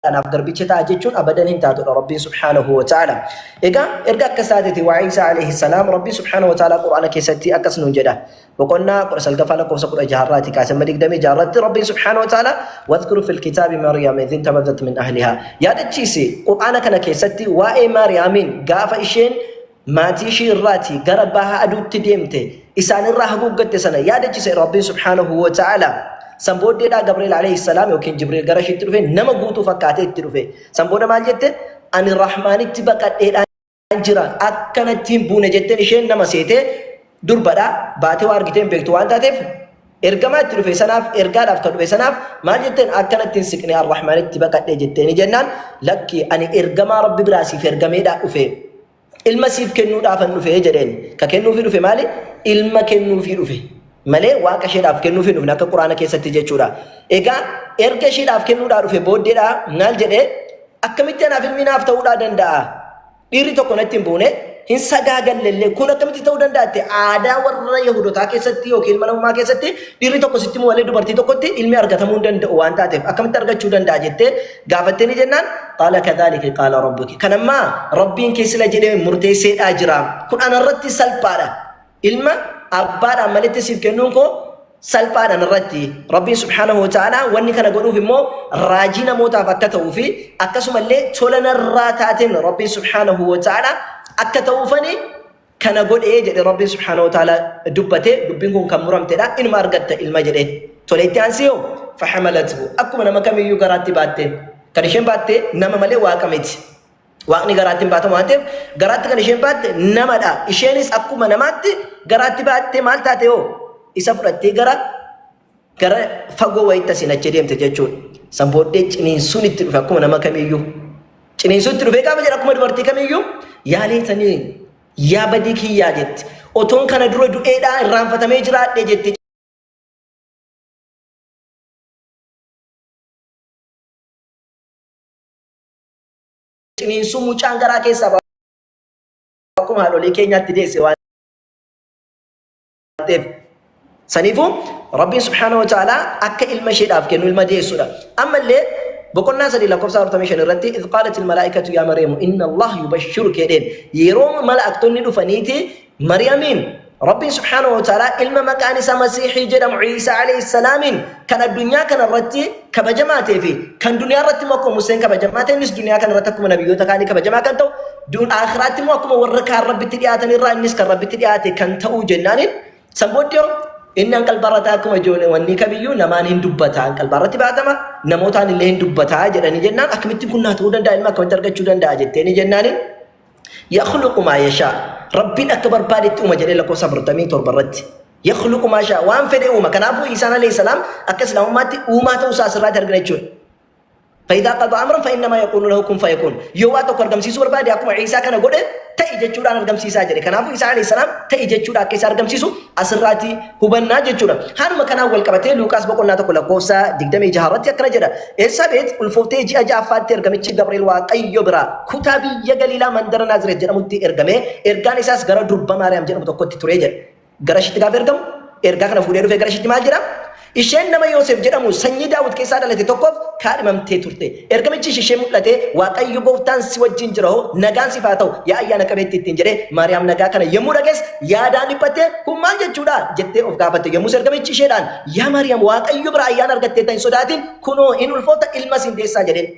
Anaaf garbicha ta'a jechuun abadan hin taatudha Rabbiin subhaanahu wa ta'ala. Egaa erga akkas taateeti waa Iisaa alayhi salaam Rabbiin subhaanahu wa ta'ala Qur'aana keessatti akkas nuun jedha. Boqonnaa 19ffaa lakkoofsa 16 irraati kaasee amma 26 irratti Rabbiin subhaanahu wa ta'ala wadhkuru fil kitaabi Maryam idh intabadhat min ahliha. Yaadachiisi Qur'aana kana keessatti waa'ee Maariyaamiin gaafa isheen maatii ishii irraati gara baha aduutti deemte isaanirraa haguuggatte sana yaadachise Rabbiin subhaanahu wa ta'ala. San booddeedhaa Gabriel alayhi salaam yookiin Jibriil gara ishiitti dhufe nama guutuu fakkaatee itti dhufe. San booda maal jette? Ani Rahmaanitti baqadheedhaan jira akkanatti hin buune jetteen isheen nama seetee durbadha baatee waa argitee hin beektu waan taateef Ergamaa itti dhufe sanaaf, ergaadhaaf kan dhufe sanaaf maal jetteen akkanatti hin siqne Arrahmaanitti baqadhe jetteeni jennaan lakki ani ergamaa Rabbi biraa siif ergameedhaa dhufe ilma siif kennuudhaafan dhufe jedheen. Ka kennuufii dhufe maali? Ilma kennuufii dhufe malee waaqa isheedhaaf kennuufii hin dhufne akka quraana keessatti jechuudha. Egaa erga isheedhaaf kennuudhaa dhufe booddeedhaa maal jedhee akkamitti anaaf ilmi naaf ta'uudhaa danda'a? Dhiirri tokko natti hin buune, hin sagaagallellee. Kun akkamitti ta'uu danda'a jette? Aadaa warra Yahudotaa keessatti yookiin ilma namummaa keessatti dhiirri tokko sitti himu malee dubartii tokkotti ilmi argatamuu hin danda'u waan taateef akkamitti argachuu danda'a jettee gaafattee ni jennaan qaala kadhaalika qaala rabbuki. Kan ammaa Rabbiin kee sila jedhee murteesseedhaa jira. Kun anarratti salphaadha. Ilma abbaadhaan malitti siif kennuun koo salphaadha narratti. Rabbiin subhaanahu wa ta'aalaa wanni kana godhuuf immoo raajii namootaaf akka ta'uu fi akkasumallee tola narraa taateen Rabbiin subhaanahu wa ta'aalaa akka ta'uufani kana godhee jedhe Rabbiin subhaanahu wa ta'aalaa dubbate dubbiin kun kan muramtedha inuma argatta ilma jedhee. Tole itti aansee hoo fahamalatu akkuma nama kamiyyuu garaatti baatteen kan isheen baatte nama malee waaqa miti. Waaqni garaatti hin baatamu waan ta'eef garaatti kan isheen baatte namadha. Isheenis akkuma namaatti garaatti baattee maal taate hoo isa fudhattee gara gara fagoo wayitti asiin achi deemte jechuudha. San booddee ciniinsuun itti dhufe akkuma nama kamiyyuu. Ciniinsuun itti dhufee gaafa jedhu akkuma dubartii kamiyyuu yaa leetanii yaa badii kiyyaa jetti. Otoon kana dura du'eedhaa irraanfatamee jiraadhe jetti. Ciniinsuu mucaan garaa keessaa bahu akkuma haadholii keenyaatti deesse waan ta'eef. Saniifuu Rabbiin subhaanahu wa ta'aalaa akka ilma isheedhaaf kennu ilma deessudha. Ammallee boqonnaa 3 lakkoofsa 45 irratti idh qaalatil malaa'ikatu yaa Maryamu inna Allah yubashshiruki jedheen yeroo malaaktonni dhufaniiti Maryamiin Rabbiin subhaanahu wa ta'aalaa ilma maqaan isaa Masiihii jedhamu Iisaa alayhi salaamiin kan addunyaa kana irratti kabajamaa ta'ee fi kan duniyaa irratti immoo akkuma Museen kabajamaa ta'e innis duniyaa kana irratti akkuma nabiyyoota kaanii kabajamaa kan ta'u duun aakhiraatti immoo akkuma warra kaan Rabbitti dhiyaatan irraa innis kan Rabbitti dhiyaate kan ta'u jennaaniin san booddee inni hanqalbaarra ta'a akkuma ijoollee wanni kamiyyuu namaan hin dubbata hanqalbaarratti baatama namootaan illee hin dubbata jedhanii jennaan akkamitti kun naa ta'uu danda'a ilma akkamitti argachuu danda'a jetteeni jennaaniin Yakhluqu maa yashaa. Rabbiin akka barbaadetti uuma jedhee lakkoofsa 47 irratti. Yakhluqu maa yashaa. Waan fedhe uuma. Kanaafuu Iisaan alayhi salaam akka Islaamummaatti uumaa ta'uu isaa asirraatti argina jechuudha. Fa'idaa qadaa amran fa'innamaa yaquulu lahu kun fayakun. Yoo waa tokko argamsiisuu barbaade akkuma Iisaa kana godhe ta'i jechuudhaan argamsiisaa jedhe. Kanaafuu Iisaa alayhi salaam ta'i jechuudha akka isa argamsiisu asirraatti hubannaa jechuudha. Haaluma kanaan wal qabatee Luuqaas boqonnaa 1 lakkoofsa 26 irratti akkana jedha. Elsaabeet ulfooftee ji'a ja'affaatti ergamichi Gabri'eel Waaqayyo biraa kutaa biyya Galiilaa mandara Naazireet jedhamutti ergame, ergaan isaas gara durba Maariyaam jedhamu tokkotti ture jedha. Gara ishiitti gaafa ergamu ergaa kana fuudhee dhufee gara ishiitti maal jedha? Isheen nama Yoosef jedhamu sanyii Daawit keessaa dhalate tokkoof kaadhimamtee turte. Ergamichis ishee mul'atee, Waaqayyo gooftaan si wajjin jira hoo, nagaan siif haa ta'u, yaa ayyaana qabeettii ittiin jedhe. Maariyaam nagaa kana yommuu dhageesse yaadaan dhiphattee, Kun maal jechuu dha? jettee of gaafatte. Yommus ergamichi isheedhaan, Yaa Maariyaam, Waaqayyo biraa ayyaana argatteetta hin sodaatin, kunoo in ulfoofta, ilmas in deessaa jedheen.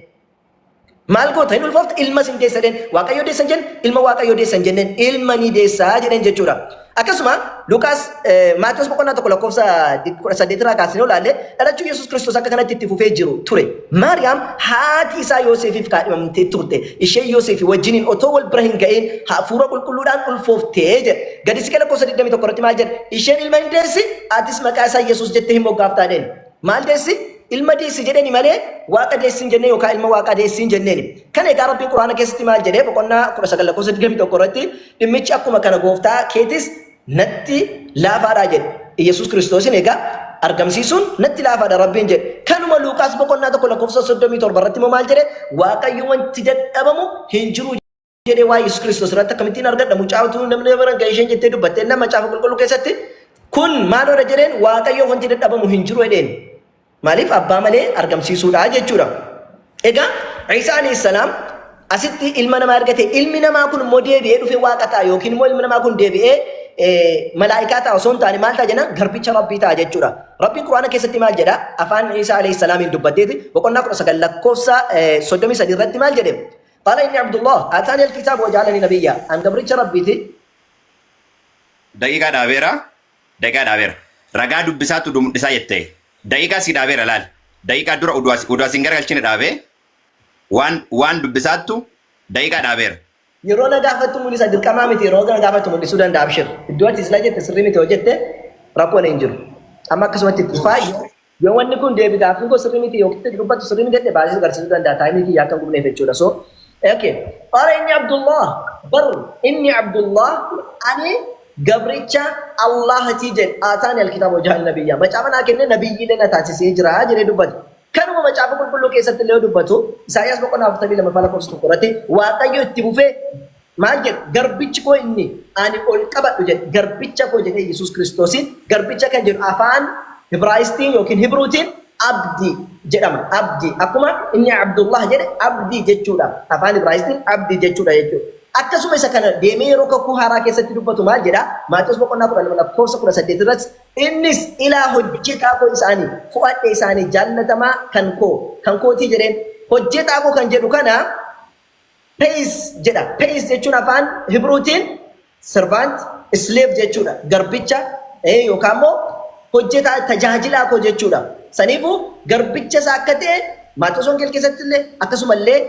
Maal goota? Hin ulfoofta, ilmas hin deessa jedheen. Waaqayyo deessa hin jenne, ilma Waaqayyo deessa hin jenneen, ilma ni deessa jedheen jechuudha. Akkasuma Luqaas Maatewos boqonnaa 1 lakkoofsa 18 irraa kaasnee ilaalle dhalachuu Yesuus Kiristoos akka kanatti itti fufee jiru ture. Maariyaam haati isaa Yooseefiif kaadhimamtee turte. Isheen Yooseefi wajjiniin otoo wal bira hin ga'iin hafuura qulqulluudhaan ulfooftee jedha. Gadi siqee lakkoofsa 21 irratti maal jedha? Isheen ilma hin deessi, atis maqaa isaa Yesuus jettee hin moggaaftaa jedheen. Maal deessi? Ilma deessi jedheeni malee Waaqa deessi hin jennee yookaan ilma Waaqaa deessi hin jenneeni. Kana egaa Rabbiin Qur'aana keessatti maal jedhee boqonnaa 19 lakkoofsa 21 irratti dhimmichi akkuma kana gooftaa keetis natti laafaadhaa jedhe. Iyyasuus Kiristoosin egaa argamsiisuun natti laafaadha Rabbiin jedhe. Kanuma Luuqaas boqonnaa 1 lakkoofsa 37 irratti immoo maal jedhe? Waaqayyo wanti dadhabamu hin jiru jedhee waa'ee Yesuus Kiristoos irratti akkamittiin argadha mucaa utuu namni bira ga'e isheen jettee dubbatte nama macaafa qulqulluu keessatti kun maaloodha jedheen Waaqayyo wanti dadhabamu hin jiru jedheen. Maaliif abbaa malee argamsiisuudha jechuudha. Egaa Iisaa alayhi salaam asitti ilma namaa erga ta'e, ilmi namaa kun immoo deebi'ee dhufee waaqa ta'a yookiin immoo ilmi namaa kun deebi'ee malaa'ikaa ta'a osoo hin taane maal ta'a jennaan, garbicha Rabbii ta'a jechuudha. Rabbiin Quraana keessatti maal jedha? Afaan Iisaa alayhi salaamiin dubbatteeti boqonnaa 19 lakkoofsa 33 irratti maal jedhe? Qaala inni Abdullah ataani alkitaaba wa ja'alani nabiyya. An gabricha Rabbiiti. Daqiiqaa dhaabeera. Daqiiqaa dhaabeera. Ragaa dubbisaatu oduu mul'isaa jette. Daqiiqaa si dhaabeera, laal. Daqiiqaa dura oduu asiin garagalchine dhaabee waan dubbisaattu daqiiqaa dhaabeera. Yeroo na gaafattu mul'isa, dirqamaa miti, yeroo na gaafattu mul'isuu danda'a, abshir. Iddoo ati sila jette sirrii miti yoo jette rakkoon hin jiru. Amma akkasumatti itti fufaa, yoo wanni kun deebi gaaffiin koo sirrii miti yookiin itti dubbattu sirrii miti jette baasii agarsiisuu danda'a, time kiyya akka hin gubneef jechuudha. So okay. Qaala inni Abdullah, bar inni Abdullah, ani gabricha Allahatii jedhe, aataani alkitaaba waja'alani nabiyya, macaafa naa kenne, nabiyyiilee na taasisee jira jedhee dubbate. Kanuma Macaafa Qulqulluu keessatti illee yoo dubbatu, Isaayyaas boqonnaa 42 lakkoofsa 1 irratti Waaqayyo itti fufee maal jedhe? Garbichi koo inni ani ol qabadhu jedhe. Garbicha koo jedhee Yesuus Kiristoosiin garbicha kan jedhu afaan Ibraayistiin yookiin Hibruutiin abdi jedhama. Abdi akkuma inni Abdullah jedhe abdi jechuudha. Afaan Ibraayistiin abdi jechuudha jechuudha. Akkasuma isa kana deemee yeroo Kakuu Haaraa keessatti dubbatu maal jedha? Maatewos boqonnaa 12 lakkoofsa 18 irratti innis ilaa hojjetaa koo isaanii fo'adhe, isaanii jaallatamaa kan koo, kan kootii jedheen. Hojjetaa koo kan jedhu kana peis jedha. Peis jechuun afaan Hibruutiin servant, slave jechuudha. Garbicha yookaan immoo hojjetaa, tajaajilaa koo jechuudha. Saniifuu garbicha isaa akka ta'e Maatewos Wangeela keessatti illee akkasuma illee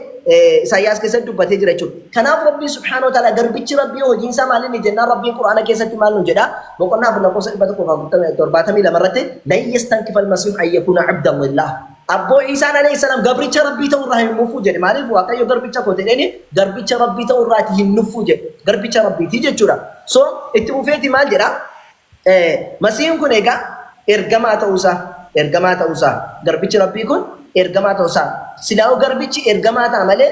Isaayyaas keessatti dubbatee jira jechuudha. Kanaaf Rabbiin subhaanahu wa ta'ala, garbichi Rabbii hojiin isaa maal inni jennaan, Rabbiin Quraana keessatti maal nu jedha? Boqonnaa 4 lakkoofsa 172 irratti lan yastankifa al-masiihu an yakuuna abdan lillah. Abboo, Iisaan alayhi salaam gabricha Rabbii ta'uu irraa hin nuffuu jedhe. Maaliif Waaqayyo garbicha koo jedheeni garbicha Rabbii ta'uu irraati hin nuffuu jedhe. Garbicha Rabbiiti jechuudha. So itti fufeeti maal jedha? Masiihin kun egaa ergamaa ta'uusaa, garbichi Rabbii kun ergamaa ta'uusaa, silaa'uu garbichi ergamaa ta'a malee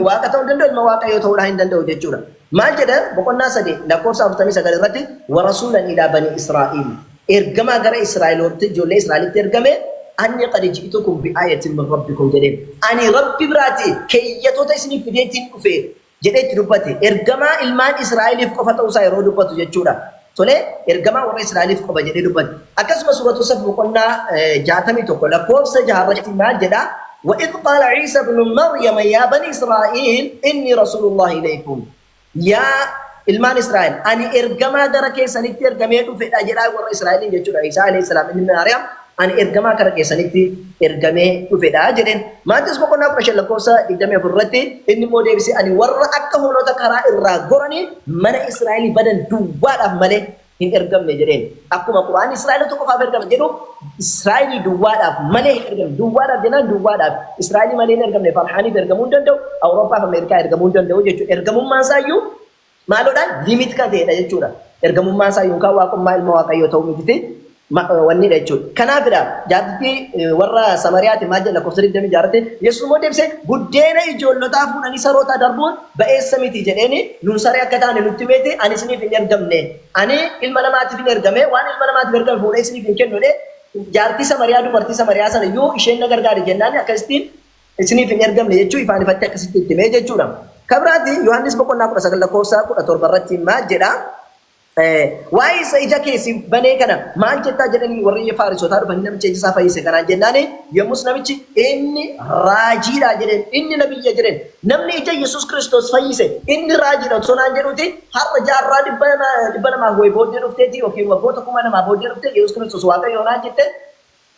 waaqa ta'uu hin danda'u, ilma Waaqayyoo ta'uudhaa hin danda'u jechuudha. Maal jedha? Boqonnaa 3 lakkoofsa 49 irratti warasuulan ilaa bani Israa'iil, ergamaa gara Israa'elooti, ijoollee Israa'elitti ergame, anni qad ji'tukum bi'aayatin min rabbikum jedheen. Ani Rabbi biraati keeyyatoota isiniif fideetiin dhufe jedhee itti dubbate. Ergamaa ilmaan Israa'eliif qofa ta'uusaa yeroo dubbatu jechuudha. Tolee, ergamaa warra Israa'eliif qofa jedhee dubbate. Akkasuma Suuratu Saf boqonnaa 61 lakkoofsa 6 irratti maal jedha? وإذ قال عيسى ابن مريم يا بني إسرائيل إني رسول الله إليكم. Yaa ilmaan Israa'el, ani ergamaa gara keessanitti ergamee dhufedha jedhaa warra Israa'eliin jechuudha. Isaa alayhi salaam ilmi Maariyaam ani ergamaa gara keessanitti ergamee dhufedha jedheen. Maatewos boqonnaa 15 lakkoofsa 24 irratti inni immoo deebisee ani warra akka hoolota karaa irraa goranii mana Israa'elii badan duwwaadhaaf malee hin ergamne jedheen. Akkuma Qura'aan Israa'elota qofaaf ergame jedhu, Israa'elii duwwaadhaaf malee hin ergamne. Duwwaadhaaf jennaan duwwaadhaaf. Israa'elii malee hin ergamne. Farhaaniif ergamuu hin danda'u. Awurooppaa fi Ameerikaa ergamuu hin danda'u jechuudha. Ergamummaan isaa iyyuu maaloodhaan limit kan ta'edha jechuudha. Ergamummaan isaa yookaan waaqummaa ilma Waaqayyoo ta'uu mititi wannidha jechuudha. Kanaafidha jaartittii warra Samariyaati maal jedha lakkoofsa 20 jaarratti? Yesuus immoo deebisee buddeena ijoollotaa fuudhanii sarootaa darbuun ba'eessa miti jedheeni. Nun saree akka taane nutti meeti, ani isiniif hin ergamne. Ani ilma namaatiif hin ergame, waan ilma namaatiif ergame fuudhee isiniif hin kennu jedhee jaartii Samariyaa, dubartii Samariyaa sana yoo isheen na gargaari jennaan akkasittiin isiniif hin ergamne jechuu ifaan ifatti akkasitti itti himee jechuudha. Kabiraati Yohaannis boqonnaa 19 lakkoofsa 17 irratti maal jedha? Waa'ee isa ija keessi banee kana maal jettaa jedhanii warri Faarisotaa dhufanii namicha ija isaa fayyise kanaan jennaani, yommus namichi inni raajiidha jedheen, inni nabiyya jedheen. Namni ija Yesuus Kiristoos fayyise inni raajiidha osoo naan jedhuuti, har'a jaarraa 200 wayi booddee dhufteeti yookiin waggoota 2000 booddee dhuftee Yesuus Kiristoos Waaqayyo naan jette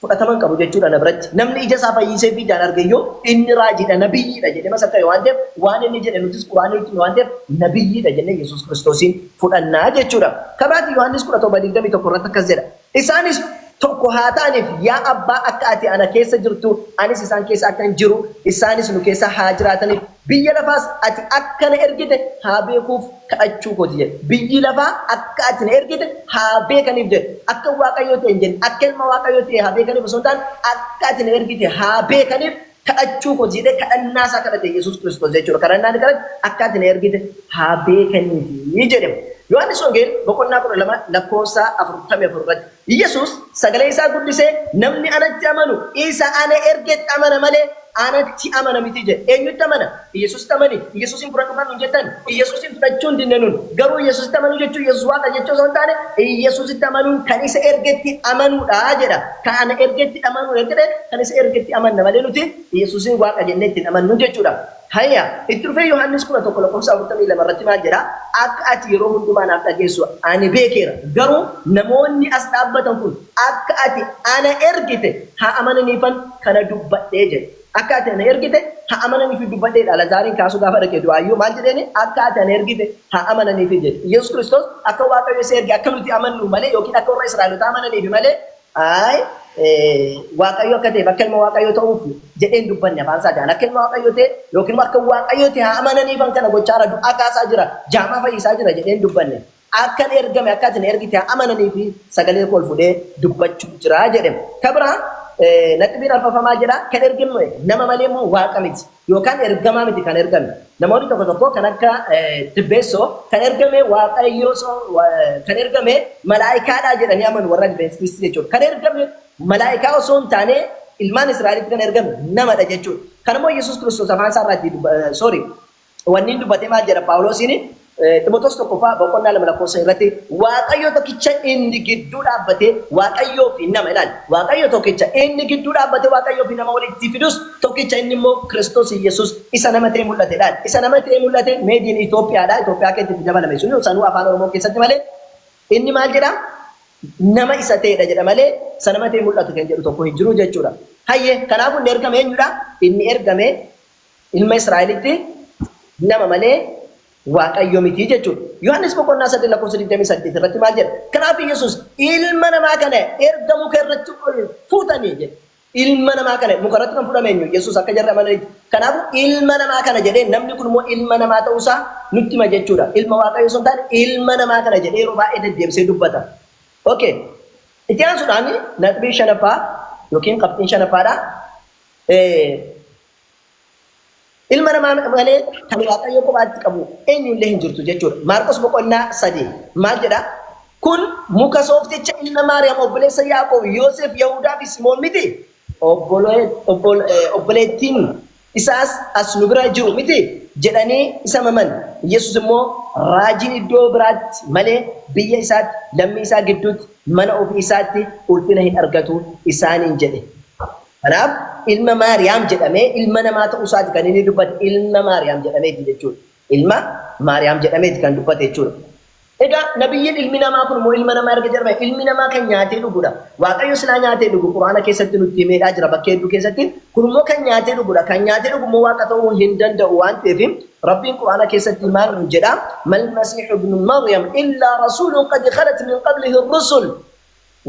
fudhatama hin qabu jechuudha na biratti. Namni ija isaa fayyisee fi ijaan arge iyyuu inni raajiidha, nabiyyiidha jedhee masakkare waan ta'eef, waan inni jedhe nutis Quraanii nutti waan ta'eef nabiyyiidha jennee Yesuus Kiristoosiin fudhannaa jechuudha. Kabiraatti Yohaannis 17:21 irratti akkas jedha. Isaanis tokko haa ta'aniif, yaa Abbaa, akka ati ana keessa jirtu, anis isaan keessa akka hin jiru, isaanis nu keessa haa jiraataniif, biyya lafaas ati akka na ergite haa beekuuf kadhachuu kooti jedhe. Biyyi lafaa akka ati na ergite haa beekaniif jedhe. Akka Waaqayyoo ta'e hin jenne, akka ilma Waaqayyoo ta'e haa beekaniif osoo hin taane, akka ati na ergite haa beekaniif kadhachuu kooti jedhee kadhannaa isaa kadhate Yesuus Kiristoos jechuudha. Kadhannaa inni kadhate akka ati na ergite haa beekaniifi jedhe. Yohaannis Wangeel boqonnaa 12 lakkoofsa 44 irratti. Yesuus sagalee isaa guddisee namni anatti amanu isa ana ergetti amana malee anatti amana miti jedhe. Eenyutti amana? Yesuusitti amani. Yesuusin fudhadhu kan nun jettan. Yesuusin fudhachuu hin dinne nun. Garuu Yesuusitti amanuu jechuun Yesuus waaqa jechuu osoo hin taane Yesuusitti amanuun kan isa ergetti amanuudha jedha. Kan ana ergetti amanuu erga ta'e kan isa ergetti amanna malee nuti Yesuusin waaqa jennee ittiin amannu jechuudha. Haya, itti dhufee Yohaannis 11 lakkoofsa 42 irratti maal jedha? Akka ati yeroo hundumaa naaf dhageessu ani beekeera. Garuu namoonni as dhaabbatan kun akka ati ana ergite haa amananiifan kana dubbadhe jedhe. Akka ati ana ergite haa amananiif dubbadheedha. Alazaariin kaasuu gaafa dhaqe du'aayyuu maal jedheeni? Akka ati ana ergite haa amananiif jedhe. Yesuus Kiristoos akka Waaqayyo isa erge akka nuti amannu malee yookiin akka warra Israa'elotaa amananiif malee Ayi Waaqayyo akka ta'eef akka ilma Waaqayyoo ta'uuf jedhee hin dubbanne afaan isaatiin. Akka ilma Waaqayyoo ta'e yookiin immoo akka Waaqayyoo ta'e haa amananiifan kana gochaa jira, du'aa kaasaa jira, jaamaa fayyisaa jira jedhee hin dubbanne. Akkan ergame akka ati na ergite haa amananiifi sagalee koo ol fuudhee dubbachuu jira jedhe. Ka biraa naxibiin arfafamaa jedha kan ergame nama malee immoo Waaqa miti. Yookaan ergamaa miti kan ergame. Namoonni tokko tokko kan akka Dibbeessoo kan ergame Waaqayyo kan ergame malaayikaadhaa jedhanii amanu warra Adventistii jechuudha. Kan ergame malaayikaa osoo hin taane ilmaan Israa'elitti kan ergame namadha jechuudha. Kan immoo Yesuus Kiristoos afaan isaa irraa sorry Wanni inni dubbate maal jedha Phaawulosiin Ximotos tokkoffaa boqonnaa 2 lakkoofsa irratti Waaqayyo tokkicha inni gidduu dhaabbatee Waaqayyoo fi nama ilaali. Waaqayyo tokkicha inni gidduu dhaabbatee Waaqayyoo fi nama walitti fidus tokkicha inni immoo Kiristoos Yesuus isa nama ta'ee mul'ate ilaali. Isa nama ta'ee mul'ate meediin Itoophiyaadha. Itoophiyaa keessatti dabalame sun sanuu afaan Oromoo keessatti malee inni maal jedha? Nama isa ta'edha jedha malee isa nama ta'ee mul'atu kan jedhu tokko hin jiru jechuudha. Hayyee kanaafuu inni ergame eenyudha? Inni ergame Ilma Israa'elitti nama malee Waaqayyo miti jechuudha. Yohaannis boqonnaa 8 lakkoofsa 28 irratti maal jedha? Kanaaf Yesuus ilma namaa kana erga muka irratti ol fuutanii jedhe. Ilma namaa kana muka irratti kan fudhame eenyu? Yesuus akka jarri amananitti. Kanaafuu ilma namaa kana jedhee namni kun immoo ilma namaa ta'uusaa nutti hima jechuudha. Ilma Waaqayyoo osoo hin taane ilma namaa kana jedhee yeroo baay'ee deddeebisee dubbata. Okay. Itti aansuudhaan naxbii shanaffaa yookiin qabxiin shanaffaadha. Ilma namaa malee kan Waaqayyo kophaatti qabu eenyullee hin jirtu jechuudha. Maarqos boqonnaa 3 maal jedha? Kun muka soofticha ilma Maariyaam obboleessa Yaaqoob, Yoosef, Yahudaa fi Simoon miti? Obboleettiin isaas as nu bira jiru miti? jedhanii isa maman. Yesus immoo raajiin iddoo biraatti malee biyya isaatti, lammii isaa gidduutti, mana ofii isaatti ulfina hin argatu isaaniin jedhe. Kanaaf ilma Maariyaam jedhamee ilma namaa ta'uu isaati kan inni dubbate ilma Maariyaam jedhameeti jechuudha. Ilma Maariyaam jedhameeti kan dubbate jechuudha. Egaa nabiyyiin ilmi namaa kun immoo ilma namaa erga jedhame ilmi namaa kan nyaatee dhugudha. Waaqayyo silaa nyaatee dhugu Quraana keessatti nutti himeedhaa jira bakkee hedduu keessatti. Kun immoo kan nyaatee dhugudha. Kan nyaatee dhugu immoo waaqa ta'uu hin danda'u waan ta'eef Rabbiin Quraana keessatti maal nuun jedha? Mal masiihu ibnu Maryam illaa rasuulun qad khalat min qablihi rusul.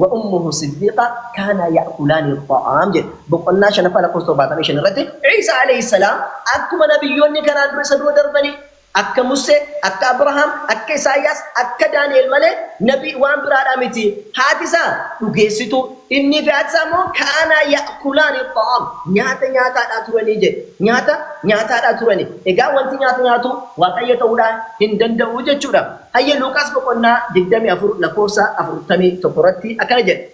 Wa ummuhu siddiiqa kaanaa ya'kulaani xa'aam jedhe. Boqonnaa 5ffaa lakkoofsa 75 irratti Iisaa alayhi salaam akkuma nabiyyoonni kanaan dura isa dura darbanii akka Mussee, akka Abrahaam, akka Isaayyaas, akka Daani'el malee nabii waan biraadhaa miti. Haati isaa dhugeessituu, innii fi haati isaa immoo kaanaa ya'kulaani xa'aam nyaata nyaataadhaa turanii jedhe. Nyaata nyaataadhaa turani. Egaa wanti nyaata nyaatu Waaqayyo ta'uudhaa hin danda'u jechuudha. Hayyee Luuqaas boqonnaa 24 lakkoofsa 41 irratti akkana jedha.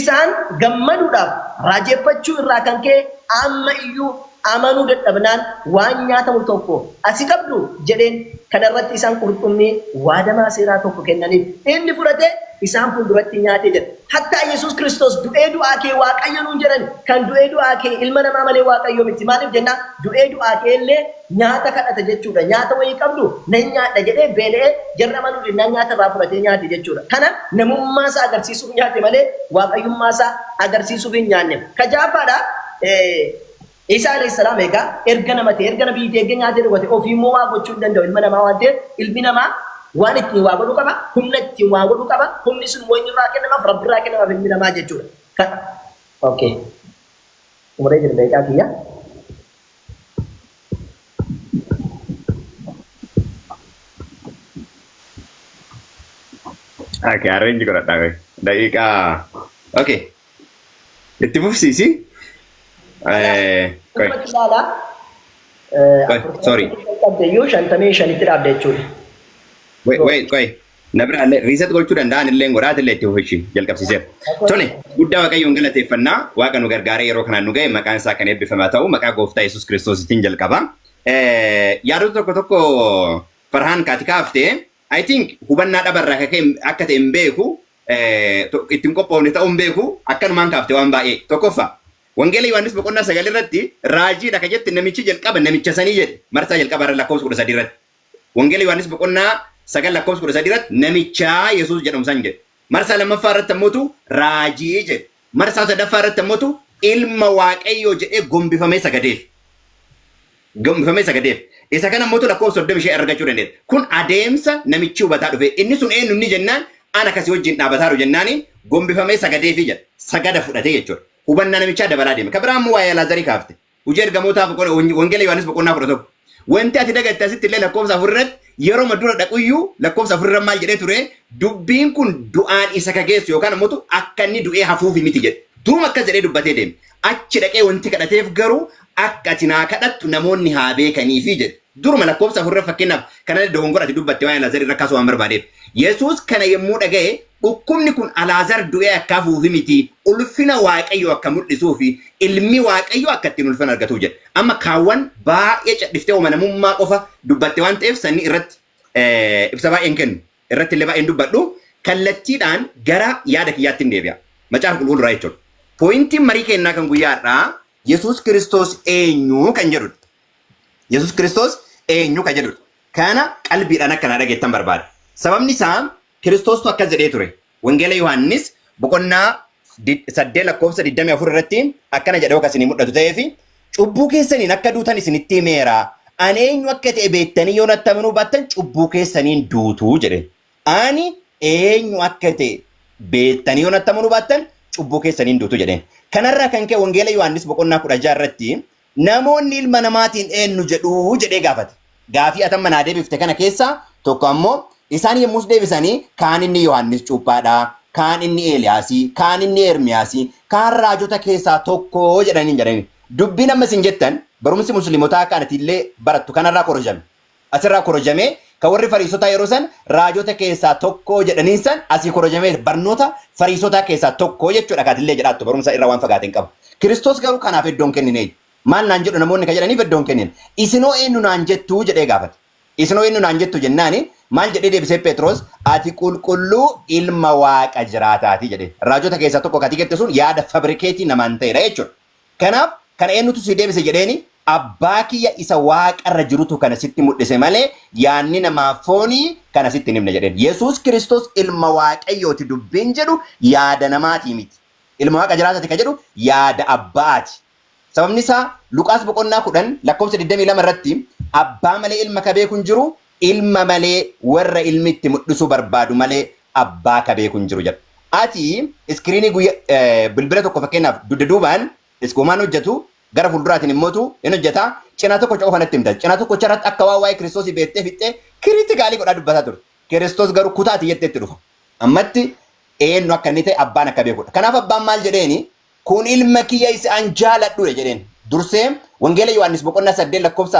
Isaan gammaduudhaaf raajeffachuu irraa kan ka'e amma iyyuu amanuu dadhabnaan waan nyaatamu tokko asii qabduu? jedheen. Kana irratti isaan qurxummii waadamaa seeraa tokko kennaniif. Inni fudhatee isaan fuulduratti nyaate jedha. Hattaa Yesuus Kiristoos du'ee du'aa kee Waaqayyo nuun jedhan kan du'ee du'aa kee ilma namaa malee Waaqayyo miti. Maaliif jennaa du'ee du'aa kee illee nyaata kadhata jechuudha. Nyaata wayii qabdu nan nyaadha jedhee beela'ee jarri amanuu dinnaan nyaata irraa fudhatee nyaate jechuudha. Kana namummaa isaa agarsiisuuf nyaate malee Waaqayyummaa isaa agarsiisuuf hin nyaanne. Ka ja'affaadha Iisaa alayhi salaam egaa erga nama ta'e erga nabiyyi ta'e erga nyaatee dhugate ofii immoo waa gochuu hin danda'u ilma namaa waan ta'eef ilmi namaa waan ittiin waa godhu qaba humna ittiin waa godhu qaba humni sun immoo eenyurraa kennamaaf rabbirraa kennamaaf ilmi namaa jechuudha. Ka okay. Xumuree jira daqiiqaa kiyya. Okay, arrange godhadhaa qoy. Daqiiqaa. Okay. Itti fufsiisi. Qoy. Dhumatti ilaalaa. Qoy, sorry. Qabde iyyuu 55tti dhaabde jechuudha. Wait, wait, qoy. Na biraallee reset gochuu danda'an illee godhaati illee itti fufichi jalqabsiiseera. Tole, guddaa Waaqayyoon galateeffannaa. Waaqa nu gargaaree yeroo kanaan nu ga'e maqaan isaa kan eebbifamaa ta'u maqaa gooftaa Yesuus Kiristoositiin jalqaba. Yaadota tokko tokko Farhaan kaati kaaftee, I think hubannaa dhabarraa akka ta'e hin beeku, ittiin qophoofne ta'uu hin beeku, akkanumaan kaafte waan baay'ee. Tokkoffaa, Wangeela Yohaannis boqonnaa 9 irratti raajiidha ka jette namichi jalqaba namicha sanii jedhe marsaa jalqaba irra lakkoofsa 13 irratti. Wangeela Yohaannis boqonnaa 9 lakkoofsa 13 irratti namichaa Yesuus jedhamu san jedhe. Marsaa lammaffaa irratti ammoo raajii jedhe. Marsaa sadaffaa irratti ammoo ilma Waaqayyoo jedhee gombifamee sagadeef. Gombifamee sagadeef. Isa kana ammoo lakkoofsa 35 argachuu dandeessa. Kun adeemsa namichi hubataa dhufe. Inni sun eenyu inni jennaan, ana kasii wajjin dhaabataa jiru jennaani gombifamee sagadeefi jedha. Sagada fudhatee jechuudha. Hubannaa namichaa dabalaa deeme. Kan biraa immoo waa'ee Alaazarii kaafte. Hojii ergamootaa Wangeela Yohaannis boqonnaa 11. Wanti ati dagatte asitti illee lakkoofsa 4 irratti yeroo dura dhaquyyuu lakkoofsa 4 irra maal jedhee ture? Dubbiin kun du'aan isa kageessu yookaan ammoo akka inni du'ee hafuufi miti jedhe. Duruma akkas jedhee dubbatee deeme. Achi dhaqee wanti kadhateef garuu akka ati naa kadhattu namoonni haa beekaniifi jedhe. Duruma lakkoofsa 4 irra fakkeenyaaf kana dogongora ati dubbatte waa'ee Alaazarii irra kaasuu waan barbaadeef. Yesuus kana yommuu dhaga'e, dhukkubni kun Alaazar du'ee akka hafuufi miti, ulfina Waaqayyoo akka mul'isuu fi ilmi Waaqayyoo akka ittiin ulfina argatuuf jedhe. Amma kaawwan baay'ee cadhiftee amanamummaa qofa dubbatte waan ta'eef sanni irratti ibsa baay'een kennu. Irratti illee baay'een dubbadhu. Kallattiidhaan gara yaada kiyyaatti hin deebi'a. Macaafa qulqulluudhaa jechuudha. Pointiin marii kennaa kan guyyaa har'aa Yesuus Kiristoos eenyu kan jedhudha. Yesuus Kiristoos eenyu kan jedhudha. Kana qalbiidhaan akka na dhageettan barbaada. Sababni isaa Kiristoostu akkas jedhee ture. Wangeela Yohaannis boqonnaa 8 lakkoofsa 24 irratti akkana jedhee akka isinii mul'atu ta'ee fi cubbuu keessaniin akka duutan isinitti himeera. Ani eenyu akka ta'e beektanii yoo natti amanuu baattan cubbuu keessaniin duutuu jedhe. Ani eenyu akka ta'e beektanii yoo natti amanuu baattan cubbuu keessaniin duutu jedheen. Kanarraa kan ka'e Wangeela Yohaannis boqonnaa 16 irratti namoonni ilma namaatiin eenyu jedhuu jedhee gaafate. Gaafii atan manaa deebifte kana keessaa tokko ammoo isaan yommus deebisanii kaan inni Yohaannis cuuphaadha, kaan inni Eeliyaasii, kaan inni Ermiyaasii, kaan raajota keessaa tokko jedhanii jedhanii. Dubbiin amma isin jettan barumsi musliimotaa kan ati illee barattu kanarraa korojame. Asirraa korojamee kan warri fariisotaa yeroo san raajota keessaa tokko jedhaniin san asii korojamee barnoota fariisotaa keessaa tokko jechuudha kan ati illee jedhaattu barumsa irraa waan fagaate hin qabu. Kiristoos garuu kanaaf iddoon kennine. Maal naan jedhu namoonni kan jedhaniif iddoon kennine. Isinoo eenyu naan jettuu jedhee gaafate. Isinoo eenyu naan jettu jennaani maal jedhee deebisee Phexros? Ati qulqulluu ilma Waaqa jiraataati jedhee. Raajota keessaa tokko kati jette sun yaada fabricate namaan ta'edha jechuudha. Kanaaf kana eenyutu si deebise jedheeni, abbaa kiyya isa waaqarra jirutu kana sitti mul'ise malee yaanni namaa foonii kana sitti hin himne jedheen. Yesuus Kiristoos ilma Waaqayyooti dubbiin jedhu yaada namaatii miti. Ilma Waaqa jiraataati kan jedhu yaada abbaati. Sababni isaa Luqaas boqonnaa 10 lakkoofsa 22 irratti abbaa malee ilma ka beeku hin jiru, ilma malee warra ilmi itti mul'isuu barbaadu malee abbaa ka beeku hin jiru jedha. Ati screenii guyya bilbila tokko fakkeenyaaf dugda duubaan iskoomaan hojjetu, gara fuulduraatiin immootu hin hojjeta. Cinaa tokko qofa natti himta. Cinaa tokkocha irratti akka waan waa'ee Kiristoosii beektee fixxee critically godhaa dubbataa turte. Kiristoos garuu kutaa ati jetteetti dhufa. Ammatti eenyu akka inni ta'e abbaan akka beekudha. Kanaaf abbaan maal jedheeni? Kun ilma kiyya isa an jaaladhudha jedheen. Dursee Wangeela Yohaannis boqonnaa 8 lakkoofsa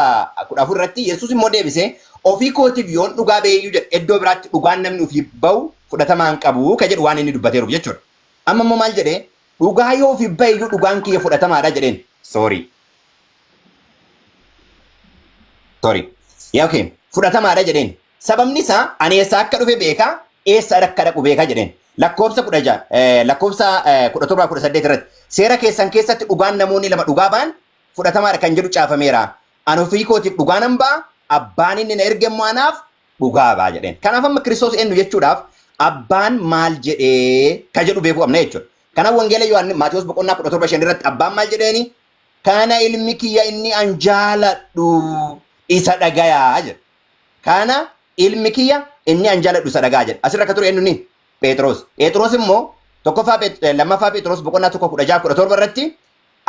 14 irratti Yesuus immoo deebisee, ofii kootiif yoon dhugaa ba'eeyyuu jedhe, iddoo biraatti dhugaan namni ofii ba'u fudhatamaa hin qabu ka jedhu waan inni dubbateeruuf jechuudha. Amma immoo maal jedhee? Dhugaa yoo ofii ba'eeyyuu dhugaan kiyya fudhatamaadha jedheen. Sorry. Sorry. Yaa okay. Fudhatamaadha jedheen. Sababni isaa ani eessaa akka dhufe beekaa, eessa akka dhaqu beekaa jedheen. Lakkoofsa 16, lakkoofsa 17 18 irratti seera keessan keessatti dhugaan namoonni lama dhugaa ba'an fudhatamaadha kan jedhu caafameera. Ani ofii kootiif dhugaa nan ba'a, abbaan inni na erge immoo anaaf dhugaa ba'a jedheen. Kanaaf amma Kiristoos eenyu jechuudhaaf abbaan maal jedhee ka jedhu beekuu qabna jechuudha. Kanaaf Wangeela Yohaannis Maatiyos boqonnaa 17 5 irratti abbaan maal jedheeni? Kana ilmi kiyya inni an jaaladhu isa dhagayaa jedhe. Kana ilmi kiyya inni an jaaladhu isa dhagaa jedhe. Asirra akka ture eenyu ni? Phexros. Phexros immoo tokkoffaa lammaffaa Phexros boqonnaa 1 16 17 irratti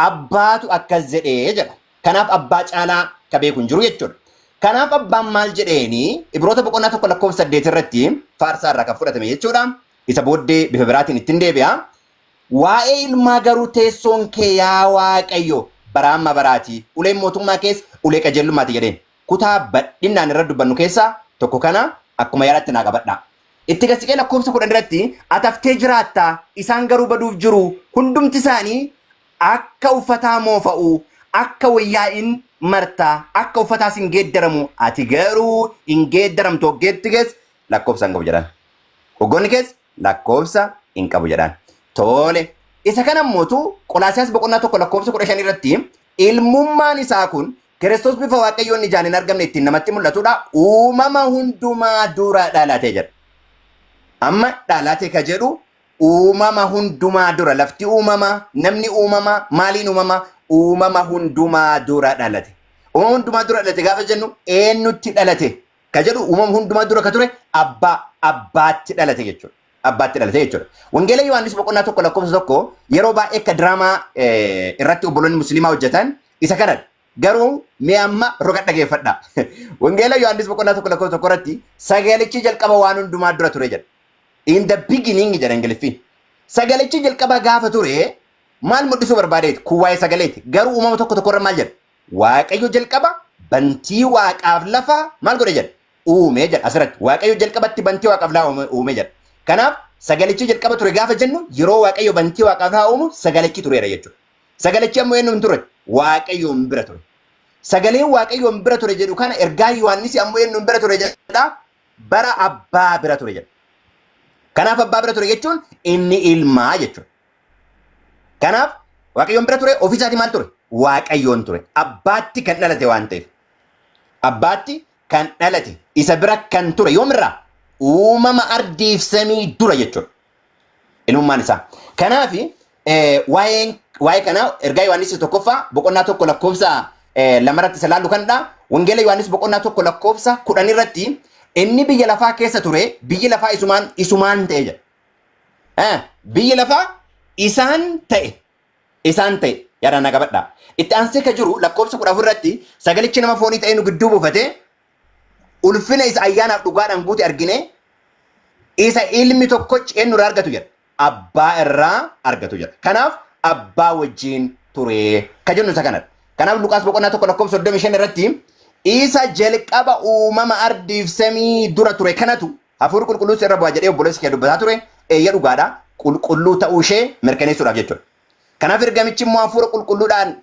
abbaatu akkas jedhee jedha. Kanaaf abbaa caalaa ka beeku hin jiru jechuudha. Kanaaf abbaan maal jedheeni? Ibroota boqonnaa 1 lakkoofsa 8 irratti faarsaa irraa kan fudhatame jechuudha. Isa booddee bifa biraatiin ittiin deebi'a. Waa'ee ilmaa garuu teessoon kee yaa Waaqayyo bara amma baraati. Uleen mootummaa kees ulee qajeelummaati jedheen. Kutaa bal'inaan irra dubbannu keessaa tokko kana akkuma yaadatti naa qabadha. Itti gasiqee lakkoofsa 10 irratti, ati haftee jiraatta, isaan garuu baduuf jiru, hundumti isaanii akka uffataa moofa'u, akka wayyaa in marta, akka uffataas hin geeddaramu, ati garuu hin geeddaramtu, hoggeetti keessa lakkoofsa hin qabu jedhaan. Hoggoonni keessa lakkoofsa hin qabu jedhaan. Tole. Isa kana ammootu Qolaasiyaas boqonnaa 1 lakkoofsa 15 irratti, ilmummaan isaa kun Kiristoos bifa Waaqayyoon ijaan hin argamne ittiin namatti mul'atudha. Uumama hundumaa dura dhalate jedha. Amma dhalate ka jedhu uumama hundumaa dura, lafti uumama, namni uumama, maaliin uumama? Uumama hundumaa dura dhalate. Uumama hundumaa dura dhalate gaafa jennu eenyutti dhalate ka jedhu, uumama hundumaa dura ka ture abbaa, abbaatti dhalate jechuudha. Abbaatti dhalate jechuudha. Wangeela Yohaannis boqonnaa 1 lakkoofsa 1 yeroo baay'ee akka diraamaa irratti obboloonni musliimaa hojjetan isa kanadha. Garuu mee amma roga dhageeffadha. Wangeela Yohaannis boqonnaa 1 lakkoofsa 1 irratti sagalichi jalqaba waan hundumaa dura ture jedha. In the beginning jedha Ingiliffiin. Sagalichi jalqaba gaafa ture maal mul'isuu barbaadeeti? Kun waa'ee sagaleeti. Garuu uumama tokko tokko irra maal jedha? Waaqayyo jalqaba bantii waaqaaf lafa maal godhe jedha? Uume jedha asirratti. Waaqayyo jalqabatti bantii waaqaaf lafa uume jedha. Kanaaf sagalichi jalqaba ture gaafa jennu, yeroo Waaqayyo bantii waaqaaf lafa uumu sagalichi tureera jechuudha. Sagalichi ammoo eenyu hin ture? Waaqayyoon bira ture. Sagaleen Waaqayyoon bira ture jedhu kana ergaa Yohaannis ammoo eenyuun bira ture jedha? Bara abbaa bira ture jedha. Kanaaf abbaa bira ture jechuun inni ilmaa jechuudha. Kanaaf Waaqayyoon bira ture, ofii isaatii maal ture? Waaqayyoon ture. Abbaatti kan dhalate waan ta'eef. Abbaatti kan dhalate, isa bira kan ture yoomirraa? Uumama ardiif samii dura jechuudha. Ilmummaan isaa. Kanaaf waa'ee kanaa ergaa Yohaannis tokkoffaa boqonnaa 1 lakkoofsa 2rratti isa laallu kanadha. Wangeela Yohaannis boqonnaa 1 lakkoofsa 10 irratti inni biyya lafaa keessa ture, biyyi lafaa isumaan ta'e jedha. Biyyi lafaa isaan ta'e. Isaan ta'e. Yaadaan na qabadhaa. Itti aansee ka jiru lakkoofsa 14 irratti sagalichi nama foonii ta'ee nu gidduu buufate, ulfina isa ayyaanaaf dhugaadhaan guute argine, isa ilmi tokkochi eenyu irraa argatu jedha? Abbaa irraa argatu jedha. Kanaaf abbaa wajjin ture ka jennu isa kanadha. Kanaaf Luqaas boqonnaa 1 lakkoofsa 35 irratti isa jalqaba uumama ardiif samii dura ture kanatu hafuurri qulqulluus irra bu'a jedhee obboleessi kee dubbataa ture. Eeyya, dhugaadha. Qulqulluu ta'uu ishee mirkaneessuudhaaf jechuudha. Kanaaf ergamichi immoo hafuura qulqulluudhaan,